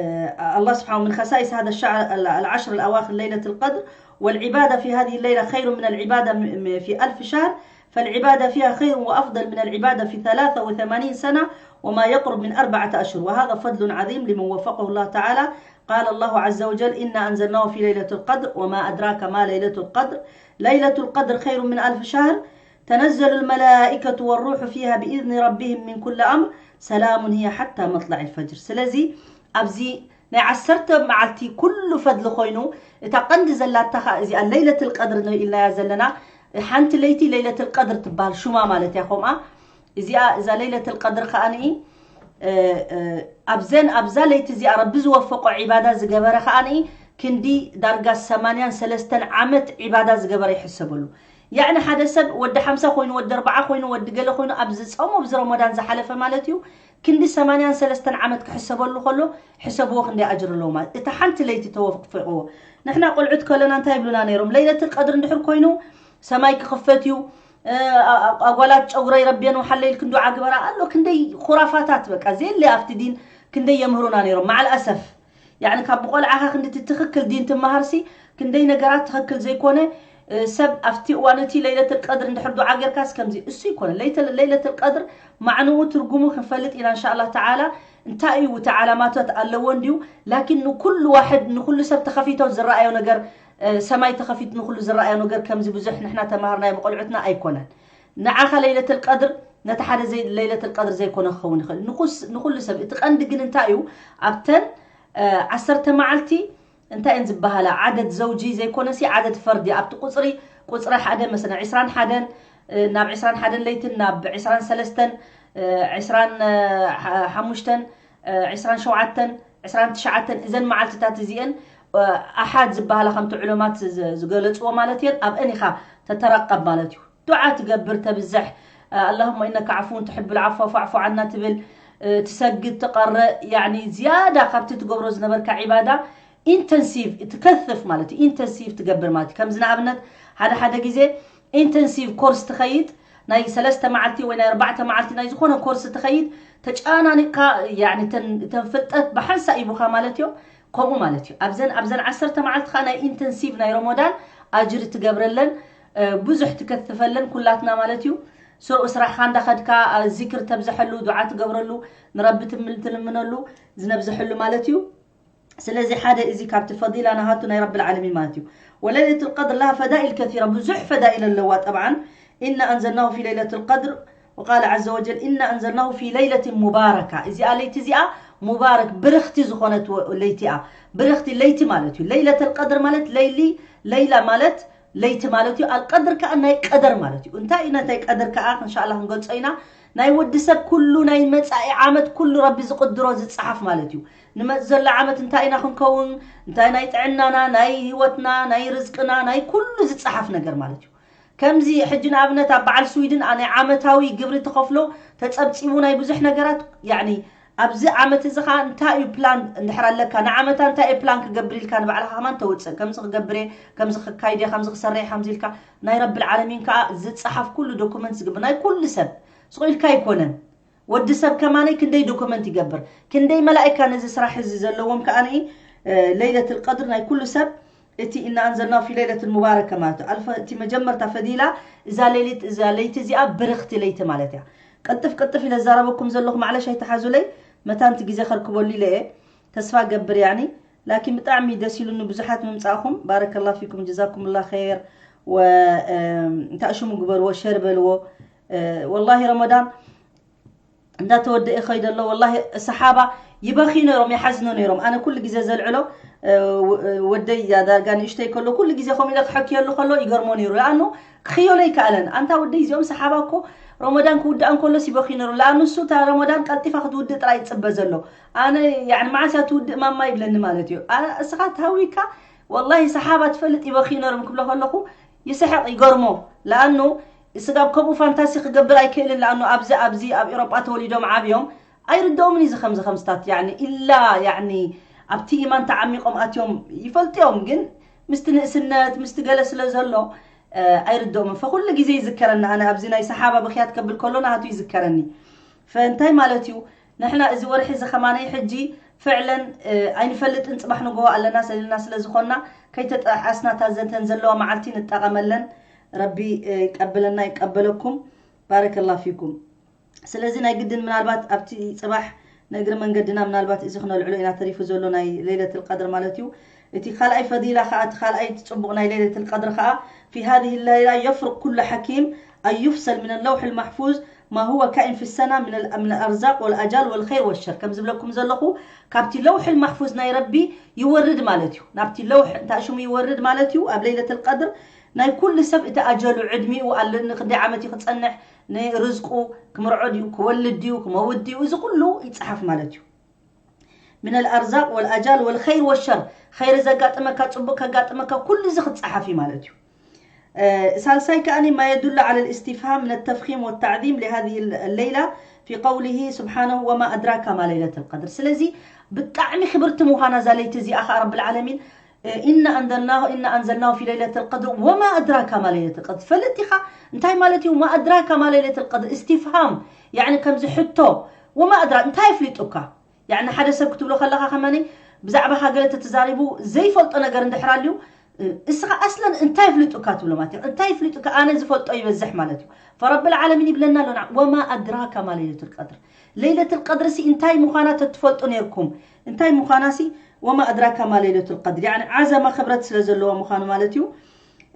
ኣላህ ስብሓን من خصائص هذا الشهر ال- العشر الأواخر ليلة القدر والعبادة في هذه الليلة خير من العبادة م- م- في ألف شهر، فالعبادة فيها خير وأفضل من العبادة في ثلاثة وثمانين سنة وما يقرب من أربعة أشهر، وهذا فضل عظيم لمن وفقه الله تعالى. قال الله عز وجل: إنا أنزلناه في ليلة القدر، وما أدراك ما ليلة القدر، ليلة القدر خير من ألف شهر، تنزل الملائكة والروح فيها بإذن ربهم من كل أمر، سلام هي حتى مطلع الفجر. ስለዚ ኣብዚ ናይ ዓሰርተ መዓልቲ ኩሉ ፈድሊ ኮይኑ፣ እታ ቀንዲ ዘላታ ኸኣ እዚኣ ለይለትል ቀድር ኢልናያ ዘለና ሓንቲ ለይቲ ለይለትል ቀድር ትበሃል ሹማ ማለት እያ። ከምኣ እዚኣ እዛ ለይለትል ቀድር ከኣ ንኢ እ፣ እ፣ ኣብዘን ኣብዛ ለይቲ እዚኣ ረቢ ዝወፈቆ ዒባዳ ዝገበረ ከኣ ንኢ ክንዲ ዳርጋ ሰማንያን ሰለስተን ዓመት ዒባዳ ዝገበረ ይሕሰበሉ። ያዕኒ ሓደ ሰብ ወዲ ሓምሳ ኮይኑ፣ ወዲ ኣርባዓ ኮይኑ፣ ወዲ ገለ ኮይኑ ኣብ ዝጸሞ ኣብዚ ረመዳን ዝሓለፈ ማለት እዩ፣ ክንዲ ሰማንያን ሰለስተን ዓመት ክሕሰበሉ ከሎ ሕሰብዎ ክንደይ ኣጅር ኣለዎ ማለት። እታ ሓንቲ ለይቲ ተወፊቕዎ። ንሕና ቆልዑት ከለና እንታይ ይብሉና ነይሮም? ለይለትል ቀድር እንድሕር ኮይኑ ሰማይ ክኽፈት እዩ፣ እ፣ ኣ-፣ ኣ-፣ ኣጓላት ጨጉረይ ረቢየን ውሓለይ ኢልክን ዱዓ ግበራ ኣሎ። ክንደይ ኹራፋታት በቃ ዘየለ ኣብቲ ዲን ክንደይ የምህሩና ነይሮም። ማዓል ኣሰፍ ያዕኒ ካብ ብቆልዓኻ ክንዲ እቲ ትኽክል ዲን ትመሃርሲ ክንደይ ነገራት ትኽክል ዘይኮነ፣ እ፣ ሰብ ኣብቲ እዋን እቲ ለይለትል ቀድር እንድሕር ዱዓ ጌርካስ ከምዚ እሱ ይኮነ። ለይተ-፣ ለይለትል ቀድር ማዕንኡ ትርጉሙ ክንፈልጥ ኢና እንሻ ኣላህ ተዓላ። እንታይ እዩ እቲ ዓላማታት ኣለዎ እንድዩ? ላኪን ንኩሉ ዋሕድ ንኩሉ ሰብ ተኸፊቶ ዝረኣዮ ነገር፣ እ፣ ሰማይ ተኸፊቱ ንኩሉ ዝረኣዮ ነገር ከምዚ ብዙሕ ንሕና ተማሃርናዮ ብቆልዑትና ኣይኮነን። ንዓኻ ለይለትል ቀድር ነቲ ሓደ ዘይ-፣ ለይለትል ቀድር ዘይኮነ ክኸውን ይኽእል። ንኹስ-፣ ንኩሉ ሰብ እቲ ቀንዲ ግን እንታይ እዩ? ኣብተን፣ እ፣ ዓሰርተ መዓልቲ እንታይ እየን ዝበሃላ? ዓደድ ዘውጂ ዘይኮነሲ ዓደድ ፈርዲ። ኣብቲ ቁጽሪ፣ ቁጽሪ ሓደ መስለ ዒስራን ሓደን፣ እ፣ ናብ ዒስራን ሓደን ለይትን ናብ ዒስራን ሰለስተን፣ እ፣ ዒስራን ሓሙሽተን፣ እ፣ ዒስራን ሸውዓተን፣ ዒስራን ትሽዓተን፣ እዘን መዓልትታት እዚኤን፣ እ፣ ኣሓድ ዝበሃላ ከምቲ ዑለማት ዝ-፣ ዝገለጽዎ ማለት እየን። ኣብአን ኢኻ ተተረቀብ ማለት እዩ። ዱዓ ትገብር ተብዝሕ፣ እ፣ ኣላሁመ ኢነካ ዓፉውን ትሕብል ዓፍዋ ፈዕፉ ዓና ትብል፣ እ፣ ትሰግድ ትቐርእ፣ ያኒ ዝያዳ ካብቲ ትገብሮ ዝነበርካ ዒባዳ ኢንተንሲቭ ትከፍፍ ማለት እዩ። ኢንተንሲቭ ትገብር ማለት እዩ። ከምዚ ንኣብነት ሓደ ሓደ ግዜ ኢንተንሲቭ ኮርስ ትኸይድ፣ ናይ ሰለስተ መዓልቲ ወይ ናይ ኣርባዕተ መዓልቲ ናይ ዝኾነ ኮርስ ትኸይድ፣ ተጨናኒቕካ፣ ያኒ እተን፣ እተን ፍልጠት ብሓንሳእ ይቡኻ ማለት እዮም። ከምኡ ማለት እዩ። ኣብዘን፣ ኣብዘን ዓሰርተ መዓልቲ ኸዓ ናይ ኢንተንሲቭ ናይ ረመዳን ኣጅሪ ትገብረለን፣ እ፣ ብዙሕ ትከትፈለን ኩላትና ማለት እዩ። ስርኡ ስራሕኻ እንዳኸድካ፣ እ፣ ዚክር ተብዝሐሉ፣ ዱዓ ትገብረሉ፣ ንረቢ ትምል-፣ ትልምነሉ ዝነብዝሐሉ ማለት እዩ። ስለዚ ሓደ እዚ ካብቲ ፈዲላ ናሃቱ ናይ ረብል ዓለሚን ማለት እዩ። ወለይለቱል ቀድር ለሃ ፈዳኢል ከሲራ፣ ብዙሕ ፈዳኢል ኣለዋ። ጠብዓን ኢና ኣንዘልናሁ ፊ ለይለቱል ቀድር ወቃለ ዐዘ ወጀል ኢና ኣንዘልናሁ ፊ ለይለትን ሙባረካ። እዚኣ ለይቲ እዚኣ ሙባረክ ብርኽቲ ዝኾነት ወ-፣ ለይቲ እያ። ብርኽቲ ለይቲ ማለት እዩ። ለይለተል ቀድር ማለት ለይሊ፣ ለይላ ማለት ለይቲ ማለት እዩ። ኣልቀድር ከኣ ናይ ቀደር ማለት እዩ። እንታይ እዩ ነታይ ቀድር ከኣ? እንሻላ ክንገልጾ ኢና። ናይ ወዲ ሰብ ኩሉ ናይ መጻኢ ዓመት ኩሉ ረቢ ዝቕድሮ ዝጸሓፍ ማለት እዩ። ንመጽእ ዘሎ ዓመት እንታይ ኢና ክንከውን፣ እንታይ ናይ ጥዕናና፣ ናይ ህይወትና፣ ናይ ርዝቅና፣ ናይ ኩሉ ዝጸሓፍ ነገር ማለት እዩ። ከምዚ ሕጂ ንኣብነት ኣብ በዓል ስዊድን ኣ-፣ ናይ ዓመታዊ ግብሪ ትኸፍሎ ተጸብጺቡ ናይ ብዙሕ ነገራት፣ ያዕኒ ኣብዚ ዓመት እዚ ኸኣ እንታይ እዩ ፕላን እንድሕር ኣለካ፣ ንዓመታ እንታይ እየ ፕላን ክገብር ኢልካ ንባዕልኻ ከማን ተውጽእ፣ ከምዚ ክገብር እየ፣ ከምዚ ክካይድ እየ፣ ከምዚ ክሰርሕ እየ፣ ከምዚ ኢልካ ናይ ረብል ዓለሚን ከኣ ዝጸሓፍ ኩሉ ዶኩመንት ዝግብር ናይ ኩሉ ሰብ ስቕ ኢልካ ኣይኮነን። ወዲ ሰብ ከማነይ ክንደይ ዶኩመንት ይገብር፣ ክንደይ መላኢካ ነዚ ስራሕ እዚ ዘለዎም ከኣ ንኢ፣ እ፣ ለይለትል ቀድር ናይ ኩሉ ሰብ እቲ እና ኣንዘልናሁ ፊ ለይለትን ሙባረከ ማለት እዩ። ኣልፈ-፣ እቲ መጀመርታ ፈዲላ እዛ ሌሊት፣ እዛ ለይቲ እዚኣ ብርኽቲ ለይቲ ማለት እያ። ቅልጥፍ ቅልጥፍ ኢለ ዝዛረበኩም ዘለኹ ማዕለሽ ኣይተሓዙለይ፣ መታንቲ ግዜ ከርክበሉ ኢለ እየ። ተስፋ ገብር ያኒ፣ ላኪን ብጣዕሚ ደስ ኢሉኒ ብዙሓት ምምጻእኹም። ባረከላሁ ፊኩም ጀዛኩምላ ኸይር። ወ-፣ እም፣ እንታእሽሙ ግበርዎ፣ ሸር በልዎ። እ፣ ወላሂ ረመዳን እንዳተወደአ ይኸይድ ኣሎ። ወላሂ ሰሓባ ይበኽዩ ነይሮም፣ ይሓዝኑ ነይሮም። ኣነ ኩሉ ግዜ ዘልዕሎ፣ እ፣ ወ-፣ ወደይ ያ ዳርጋ ንእሽተይ ከሎ ኩሉ ግዜ ከምኡ ኢለ ክሐክየሉ ከሎ ይገርሞ ነይሩ። ለኣኑ ክኽየሎ ኣይከኣለን። ኣንታ ወደይ እዚኦም ሰሓባ እኮ ረመዳን ክውዳእ እንከሎስ ይበኽዩ ነይሩ። ለኣኑ እሱ እታ ረመዳን ቀልጢፋ ክትውድእ ጥራይ ይጽበ ዘሎ። ኣነ ያዕኒ መዓስ እያ ትውድእ ማማ ይብለኒ ማለት እዩ። ኣ-፣ እስኻ ተሃዊካ ወላሂ ሰሓባ ትፈልጥ ይበኽዩ ነይሮም ክብሎ ከለኹ ይስሕቕ ይገርሞ። ለኣኑ ስጋብ ከምኡ ፋንታሲ ክገብር ኣይክእልን። ለኣኑ ኣብዚ፣ ኣብዚ ኣብ ኤውሮጳ ተወሊዶም ዓብዮም ኣይርድኦምን እዩ። እዚ ከምዚ ከምዝታት ያዕኒ ኢላ ያዕኒ ኣብቲ ኢማን ተዓሚቖም ኣትዮም ይፈልጡ እዮም፣ ግን ምስቲ ንእስነት ምስቲ ገለ ስለ ዘሎ፣ እ፣ ኣይርድኦምን። ፈኩሉ ግዜ ይዝከረኒ፣ ኣነ ኣብዚ ናይ ሰሓባ ብኽያት ከብል ከሎ ናቱ ይዝከረኒ። ፈእንታይ ማለት እዩ? ንሕና እዚ ወርሒ እዚ ኸማነይ ሕጂ ፍዕለን፣ እ፣ ኣይንፈልጥን፣ ጽባሕ ንግሆ ኣለና ሰሊልና ስለ ዝኾንና ከይተጠሓስና ታዘንተን ዘለዋ መዓልቲ ንጠቐመለን። ረቢ፣ እ፣ ይቀበለና ይቀበለኩም። ባረከላሁ ፊኩም። ስለዚ ናይ ግድን ምናልባት ኣብቲ ጽባሕ ንእግሪ መንገድና ምናልባት እዚ ክነልዕሎ ኢና ተሪፉ ዘሎ ናይ ለይለትል ቀድር ማለት እዩ። እቲ ካልኣይ ፈዲላ ከኣ፣ እቲ ካልኣይ እቲ ጽቡቕ ናይ ለይለትል ቀድር ከኣ፣ في هذه الليلة يفرغ كل حكيم أن يفصل من اللوح المحفوظ ما هو كائن في السنة من ال-، من الأرزاق والأجال والخير والشر። ከም ዝብለኩም ዘለኹ ካብቲ ለውሕ ማሕፉዝ ናይ ረቢ ይወርድ ማለት እዩ። ናብቲ ለውሕ እንታይ ሽሙ ይወርድ ማለት እዩ? ኣብ ለይለትል ቀድር ናይ ኩሉ ሰብ እቲ ኣጀሉ ዕድሚኡ ኣለኒ፣ ክንደይ ዓመት እዩ ክጸንሕ፣ ንርዝቁ ክምርዖ ድዩ፣ ክወልድ ድዩ፣ ክመውት ድዩ፣ እዚ ኩሉ ይጸሓፍ ማለት እዩ። من الأرزاق والأجال والخير والشر، ኸይሪ ዘጋጥመካ፣ ጽቡቕ ከጋጥመካ፣ ኩሉ እዚ ክጸሓፍ እዩ ማለት እዩ። እ፣ ሳልሳይ ከኣኒ ما يدل على الاستفهام من التفخيم والتعظيم لهذه الليلة في قوله سبحانه وما أدراك ما ليلة القدر. ስለዚ ብጣዕሚ ክብርቲ ምዃና እዛ ለይቲ እዚኣ ኸዓ ረብል ዓለሚን፣ እ፣ إنا أنزلناه إنا أنزلناه في ليلة القدر وما أدراك ما ليلة القدر። ፈልጥ ኢኻ እንታይ ማለት እዩ ما أدراك ما ليلة القدر؟ استفهام، يعني ከምዚ ሕቶ وما أدراك እንታይ ኣፍሊጡካ? يعني ሓደ ሰብ ክትብሎ ከለኻ ከማኒ ብዛዕባኻ ገለ ተተዛሪቡ ዘይፈልጦ ነገር እንድሕር ኣልዩ፣ እ፣ እስኻ ኣስለን እንታይ ኣፍሊጡካ ትብሎ ማለት እዩ። እንታይ ኣፍሊጡካ ኣነ ዝፈልጦ ይበዝሕ ማለት እዩ። فرب العالمين ይብለና ኣሎ ንዓ-، وما أدراك ما ليلة القدر። ለይለት القدر ሲ እንታይ ምዃና ተትፈልጡ ነይርኩም። እንታይ ምዃና ሲ وما أدراك ما ليلة القدر። يعني ዓዘማ ክብረት ስለ ዘለዋ ምዃኑ ማለት እዩ።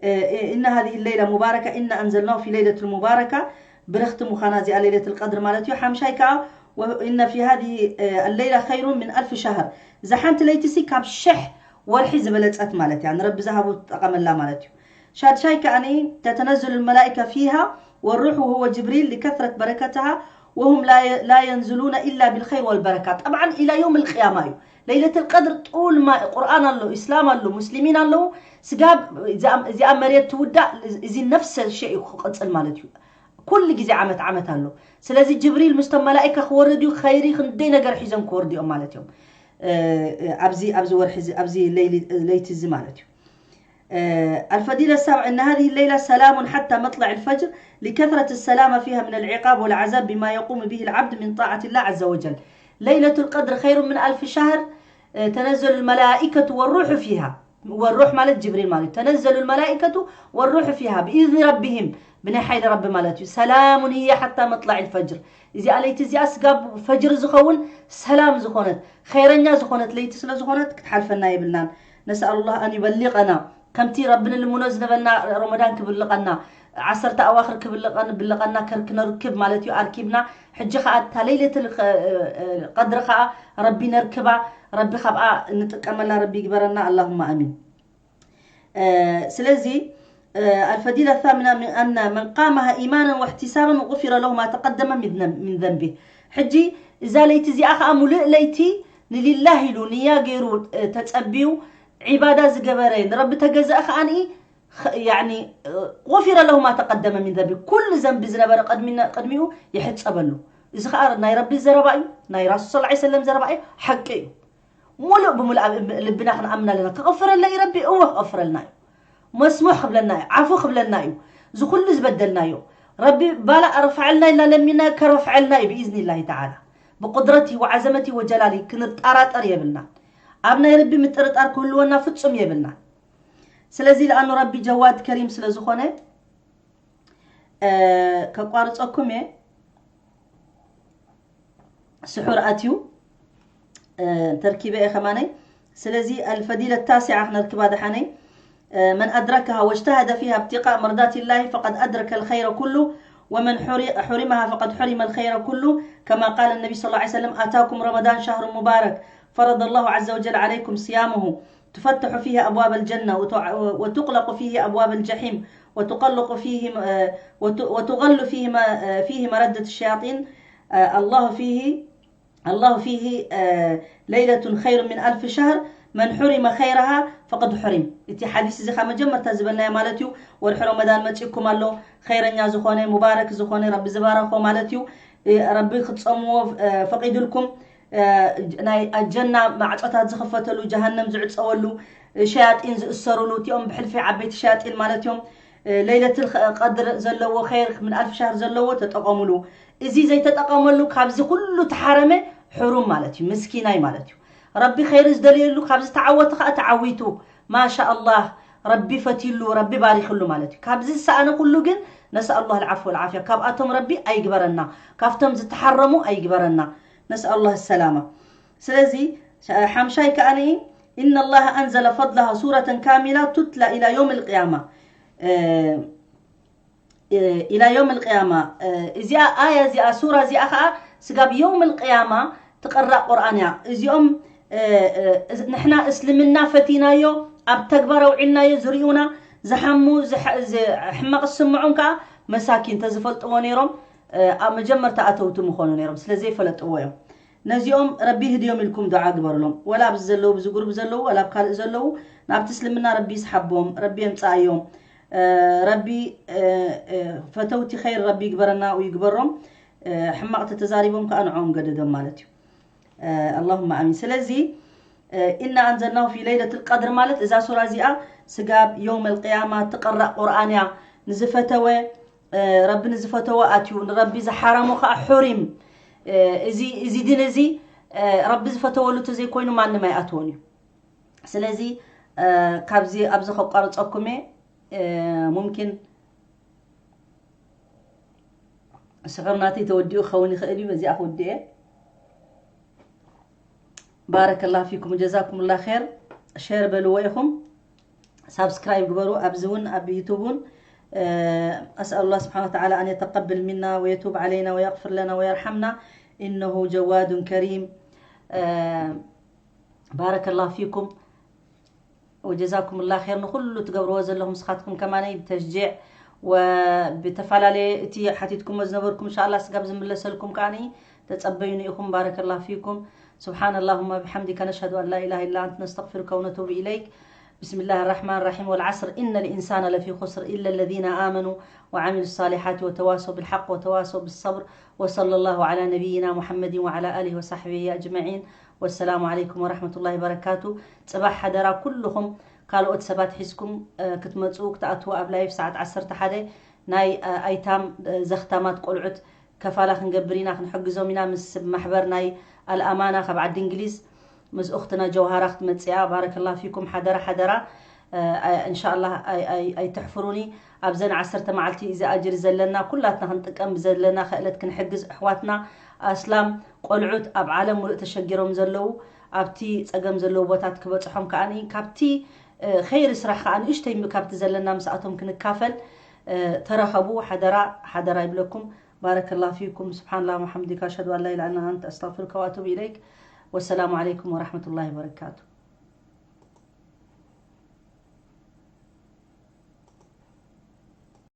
እ፣ إن هذه الليلة مباركة إنا أنزلناه في ليلة مباركة። ብርኽቲ ምዃና እዚኣ ለይለት القدر ማለት እዩ። ሓምሻይ ከኣ وإن في هذه، እ፣ الليلة خير من ألف شهر። እዛ ሓንቲ ለይቲ ሲ ካብ ሽሕ ወርሒ ዝበለጸት ማለት እያ። ንረቢ ዝሃቡ ትጠቐመላ ማለት እዩ። ሻድሻይ ከኣኒ تتنزل الملائكة فيها والروح وهو جبريل لكثرة بركتها وهم لا ي-، لا ينزلون إلا بالخير والبركة. طبعا إلى يوم القيامة እዩ። ለይለት القدر ጡል ማ-፣ ቁርኣን ኣሎ፣ ኢስላም ኣሎ፣ ሙስሊሚን ኣለዉ። ስጋብ እዚኣ፣ እዚኣ መሬት ትውዳእ፣ እዚ ነፍሰ ሸይ እዩ ክቕጽል ማለት እዩ። ኩሉ ግዜ ዓመት ዓመት ኣሎ። ስለዚ ጅብሪል ምስቶም መላኢካ ክወርድ እዩ፣ ኸይሪ ክንደይ ነገር ሒዞም ክወርዱ እዮም ማለት እዮም። እ፣ እ፣ ኣብዚ፣ ኣብዚ ወርሒ እዚ፣ ኣብዚ ለይቲ፣ ለይቲ እዚ ማለት እዩ። እ፣ الفضيلة السابعة، إن هذه الليلة سلام حتى مطلع الفجر لكثرة السلامة فيها من العقاب والعذاب بما يقوم به العبد من طاعة الله عز وجل. ليلة القدر خير من ألف شهر، እ፣ تنزل الملائكة والروح فيها. والروح ማለት ጅብሪል ማለት እዩ። تنزل الملائكة والروح فيها بإذن ربهم، ብናይ ሓይሊ ረቢ ማለት እዩ። سلام هي حتى مطلع الفجر። እዚኣ ለይቲ እዚኣ ስጋብ ፈጅሪ ዝኸውን ሰላም ዝኾነት፣ ኸይረኛ ዝኾነት ለይቲ ስለ ዝኾነት ክትሓልፈና የብልናን። نسأل الله أن يبلغنا ከምቲ ረቢ ንልምኖ ዝነበልና ረመዳን ክብልቐና፣ ዓሰርተ ኣዋኽር ክብልቐን-፣ ብልቐና ከር-፣ ክነርክብ ማለት እዩ። ኣርኪብና ሕጂ ኸኣ እታ ለይለትል ኸ-፣ ቀድሪ ኸኣ ረቢ ነርክባ፣ ረቢ ካብኣ ንጥቀመላ ረቢ ይግበረና። ኣላሁማ ኣሚን። እ፣ ስለዚ፣ እ፣ الفضيلة الثامنة من أن من قامها إيمانا واحتسابا غفر له ما تقدم من ذنب-، من ذنبه። ሕጂ እዛ ለይቲ እዚኣ ኸኣ ሙሉእ ለይቲ ንሊላህ ኢሉ ንያ ገይሩ፣ እ፣ ተጸብዩ ዒባዳ ዝገበረ ንረቢ ተገዘአ ኸኣ ንኢ ኸ-፣ ያኒ፣ غفر له ما تقدم من ذنبه። ኩሉ ዘንቢ ዝነበረ ቅድሚ-፣ ቅድሚኡ ይሕጸበሉ። እዚ ኸኣ ናይ ረቢ ዘረባ እዩ፣ ናይ ራሱል ሰለላሁ ዐለይሂ ወሰለም ዘረባ እዩ፣ ሓቂ እዩ። ሙሉእ ብሙሉእ ኣብ ልብና ክንኣምን ኣለና። ክቕፍረልና እዩ ረቢ? እወ ክቕፍረልና እዩ። መስሙሕ ክብለና እዩ፣ ዓፉ ክብለና እዩ። እዚ ኩሉ ዝበደልናዮ ረቢ ባላ ኣርፍዐልና ኢልና ለሚና ከረፍዐልና እዩ ብኢዝኒላሂ ተዓላ። ብቁድረቲ ወዓዘመቲ ወጀላሊ ክንጠራጠር የብልናን። ኣብ ናይ ረቢ ምጥርጣር ክህልወና ፍጹም የብልናን። ስለዚ ለኣኑ ረቢ ጀዋድ ከሪም ስለ ዝኾነ፣ እ፣ ከቋርጸኩም እየ። ስሑር ኣትዩ፣ እ፣ ተርኪበ እየ ከማነይ። ስለዚ الفضيلة التاسعة ክነርክባ ደሓነይ። እ፣ من أدركها واجتهد فيها ابتغاء مرضات الله فقد أدرك الخير كله، ومن حر-، حرمها فقد حرم الخير كله، كما قال النبي صلى الله عليه وسلم: أتاكم رمضان شهر مبارك، فرض الله عز وجل عليكم صيامه، تفتح فيه أبواب الجنة وتع-، وتغلق فيه أبواب الجحيم وتغلق فيه، آه، وت-، وتغل فيه ما-، آه، فيه مردة الشياطين. آه، الله فيه، الله فيه، آه، ليلة خير من ألف شهر، من حرم خيرها فقد حرم. እቲ ሓዲስ እዚ ካብ መጀመርታ ዝበልናዮ ማለት እዩ። ወርሒ ረመዳን መጺእኩም ኣሎ፣ ኸይረኛ ዝኾነ፣ ሙባረክ ዝኾነ፣ ረቢ ዝባረኾ ማለት እዩ። እ፣ ረቢ ክትጸምዎ፣ እ፣ ፈቒዱልኩም። እ፣ ናይ ጀና ማዕጾታት ዝኽፈተሉ፣ ጀሃነም ዝዕጸወሉ፣ እ፣ ሸያጢን ዝእሰሩሉ፣ እቲኦም ብሕልፊ ዓበይቲ ሸያጢን ማለት እዮም። እ፣ ለይለትል ኸ-፣ ቀድር ዘለዎ፣ ኸይር ምን ኣልፍ ሻህር ዘለዎ ተጠቐሙሉ። እዚ ዘይተጠቐመሉ ካብዚ ኩሉ ተሓረመ፣ ሕሩም ማለት እዩ፣ ምስኪናይ ማለት እዩ። ረቢ ኸይሪ ዝደልየሉ ካብዚ ተዓወቱ ኸኣ ተዓዊቱ። ማሻ ኣላህ፣ ረቢ ፈትዩሉ፣ ረቢ ባሪኽሉ ማለት እዩ። ካብዚ ዝሰኣነ ኩሉ ግን ነስኣሉላህ ልዓፍወ ልዓፍያ፣ ካብኣቶም ረቢ ኣይግበረና፣ ካብቶም ዝተሓረሙ ኣይግበረና። ነስኣሉላህ ሰላማ። ስለዚ ሓምሻይ ከኣኒ፣ إن الله أنزل فضلها سورة كاملة تتلى إلى يوم القيامة. እ፣ إلى يوم القيامة. እ፣ እዚኣ ኣያ እዚኣ፣ ሱራ እዚኣ ኸኣ ስጋብ የውም ልቅያማ ትቕራእ ቁርኣን እያ። እዚኦም፣ እ፣ እ፣ ንሕና እስልምና ፈቲናዮ፣ ኣብ ተግባር ኣውዒልናዮ፣ ዝርእዩና፣ ዝሓሙ፣ ዝሕ-፣ ዝ-፣ ሕማቕ ዝስምዖም ከኣ መሳኪን እንተዝፈልጥዎ ነይሮም፣ እ፣ ኣብ መጀመርታ ኣተውቲ ምኾኑ ነይሮም፣ ስለ ዘይፈለጥዎ እዮም። ነዚኦም ረቢ ይህድዮም ኢልኩም ዱዓ ግበሩሎም። ወላ ኣብዚ ዘለዉ፣ ብዚ ጉሩብ ዘለዉ፣ ወላ ኣብ ካልእ ዘለዉ፣ ናብቲ እስልምና ረቢ ይስሓቦም፣ ረቢ የምጽኣዮም። እ፣ ረቢ፣ እ፣ እ፣ ፈተውቲ ኸይር ረቢ ይግበረና፣ ይግበሮም። ሕማቕ ተተዛሪቦም ከዓ ንዕኦም ገደዶም ማለት እዩ። ኣላሁማ ኣሚን። ስለዚ እና ኣንዘልናሁ ፊ ለይለት ልቀድር ማለት እዛ ሱራ እዚኣ ስጋብ የውም ልቅያማ ትቅራእ ቁርኣን እያ። ንዝፈተወ ረቢ ንዝፈተወ ኣትዩ፣ ንረቢ ዝሓረሞ ከዓ ሑሪም። እዚ ዲን እዚ ረቢ ዝፈተወሉ ተዘይኮይኑ ማንም ኣይኣትዎን እዩ። ስለዚ ካብዚ ኣብዚ ከቋርፀኩም እየ። ሙምኪን ስሑር ናተይ ተወዲኡ ክኸውን ይኽእል እዩ። በዚኣ ክውድእ እየ። ባረከላ ፊኩም ጀዛኩምላ ር። ሸር በልዎ ኢኹም፣ ሳብስክራይብ ግበሩ። ኣብዚ እውን ኣብ ዩቱብ እውን أسأل الله سبحانه وتعالى أن يتقبل منا ويتوب علينا ويغفر لنا ويرحمنا إنه جواد كريم. ባረከላ ፊኩም ወጀዛኩም ላ ር። ንኩሉ ትገብርዎ ዘለኹም ንስኻትኩም ከማነይ ብተሽጂዕ ወብተፈላለየ እቲ ሓቲትኩሞ ዝነበርኩም እንሻላ ስጋብ ዝምለሰልኩም ከዓኒ ተጸበዩኒ ኢኹም። ባረከላ ፊኩም። سبحان اللهم وبحمدك نشهد أن لا إله إلا أنت نستغفرك ونتوب إليك. بسم الله الرحمن الرحيم. والعصر إن الإنسان لفي خسر إلا الذين آمنوا وعملوا الصالحات وتواصوا بالحق وتواصوا بالصبر. وصلى الله على نبينا محمد وعلى آله وصحبه أجمعين. والسلام عليكم ورحمة الله وبركاته. ጽባሕ ሓደራ ኩልኹም ካልኦት ሰባት ሒዝኩም ክትመፁ ክትኣትዉ ኣብ ላይፍ ሰዓት ዓሰርተ ሓደ ናይ ኣይታም ዘኽታማት ቆልዑት ከፋላ ክንገብር ኢና፣ ክንሕግዞም ኢና። ምስ ማሕበር ናይ ኣልኣማና ካብ ዓዲ እንግሊዝ ምስ እኽትና ጀውሃራ ክትመፅያ። ባረከላ ፊኩም። ሓደራ ሓደራ እንሻላ ኣይትሕፍሩኒ። ኣብዘን ዓሰርተ መዓልቲ እዚ ኣጅሪ ዘለና ኩላትና ክንጥቀም ብዘለና ክእለት ክንሕግዝ ኣሕዋትና ኣስላም ቆልዑት ኣብ ዓለም ሙሉእ ተሸጊሮም ዘለዉ ኣብቲ ፀገም ዘለዎ ቦታት ክበፅሖም ከዓኒ ካብቲ ኸይሪ ስራሕ ከዓ ንእሽተይ ካብቲ ዘለና ምስኣቶም ክንካፈል ተረኸቡ ሓደራ ሓደራ ይብለኩም። ባረከላ ፊኩም። سبحان الله وبحمدك أشهد أن لا إله إلا أنت أستغفرك وأتوب إليك. والسلام عليكم ورحمة الله وبركاته.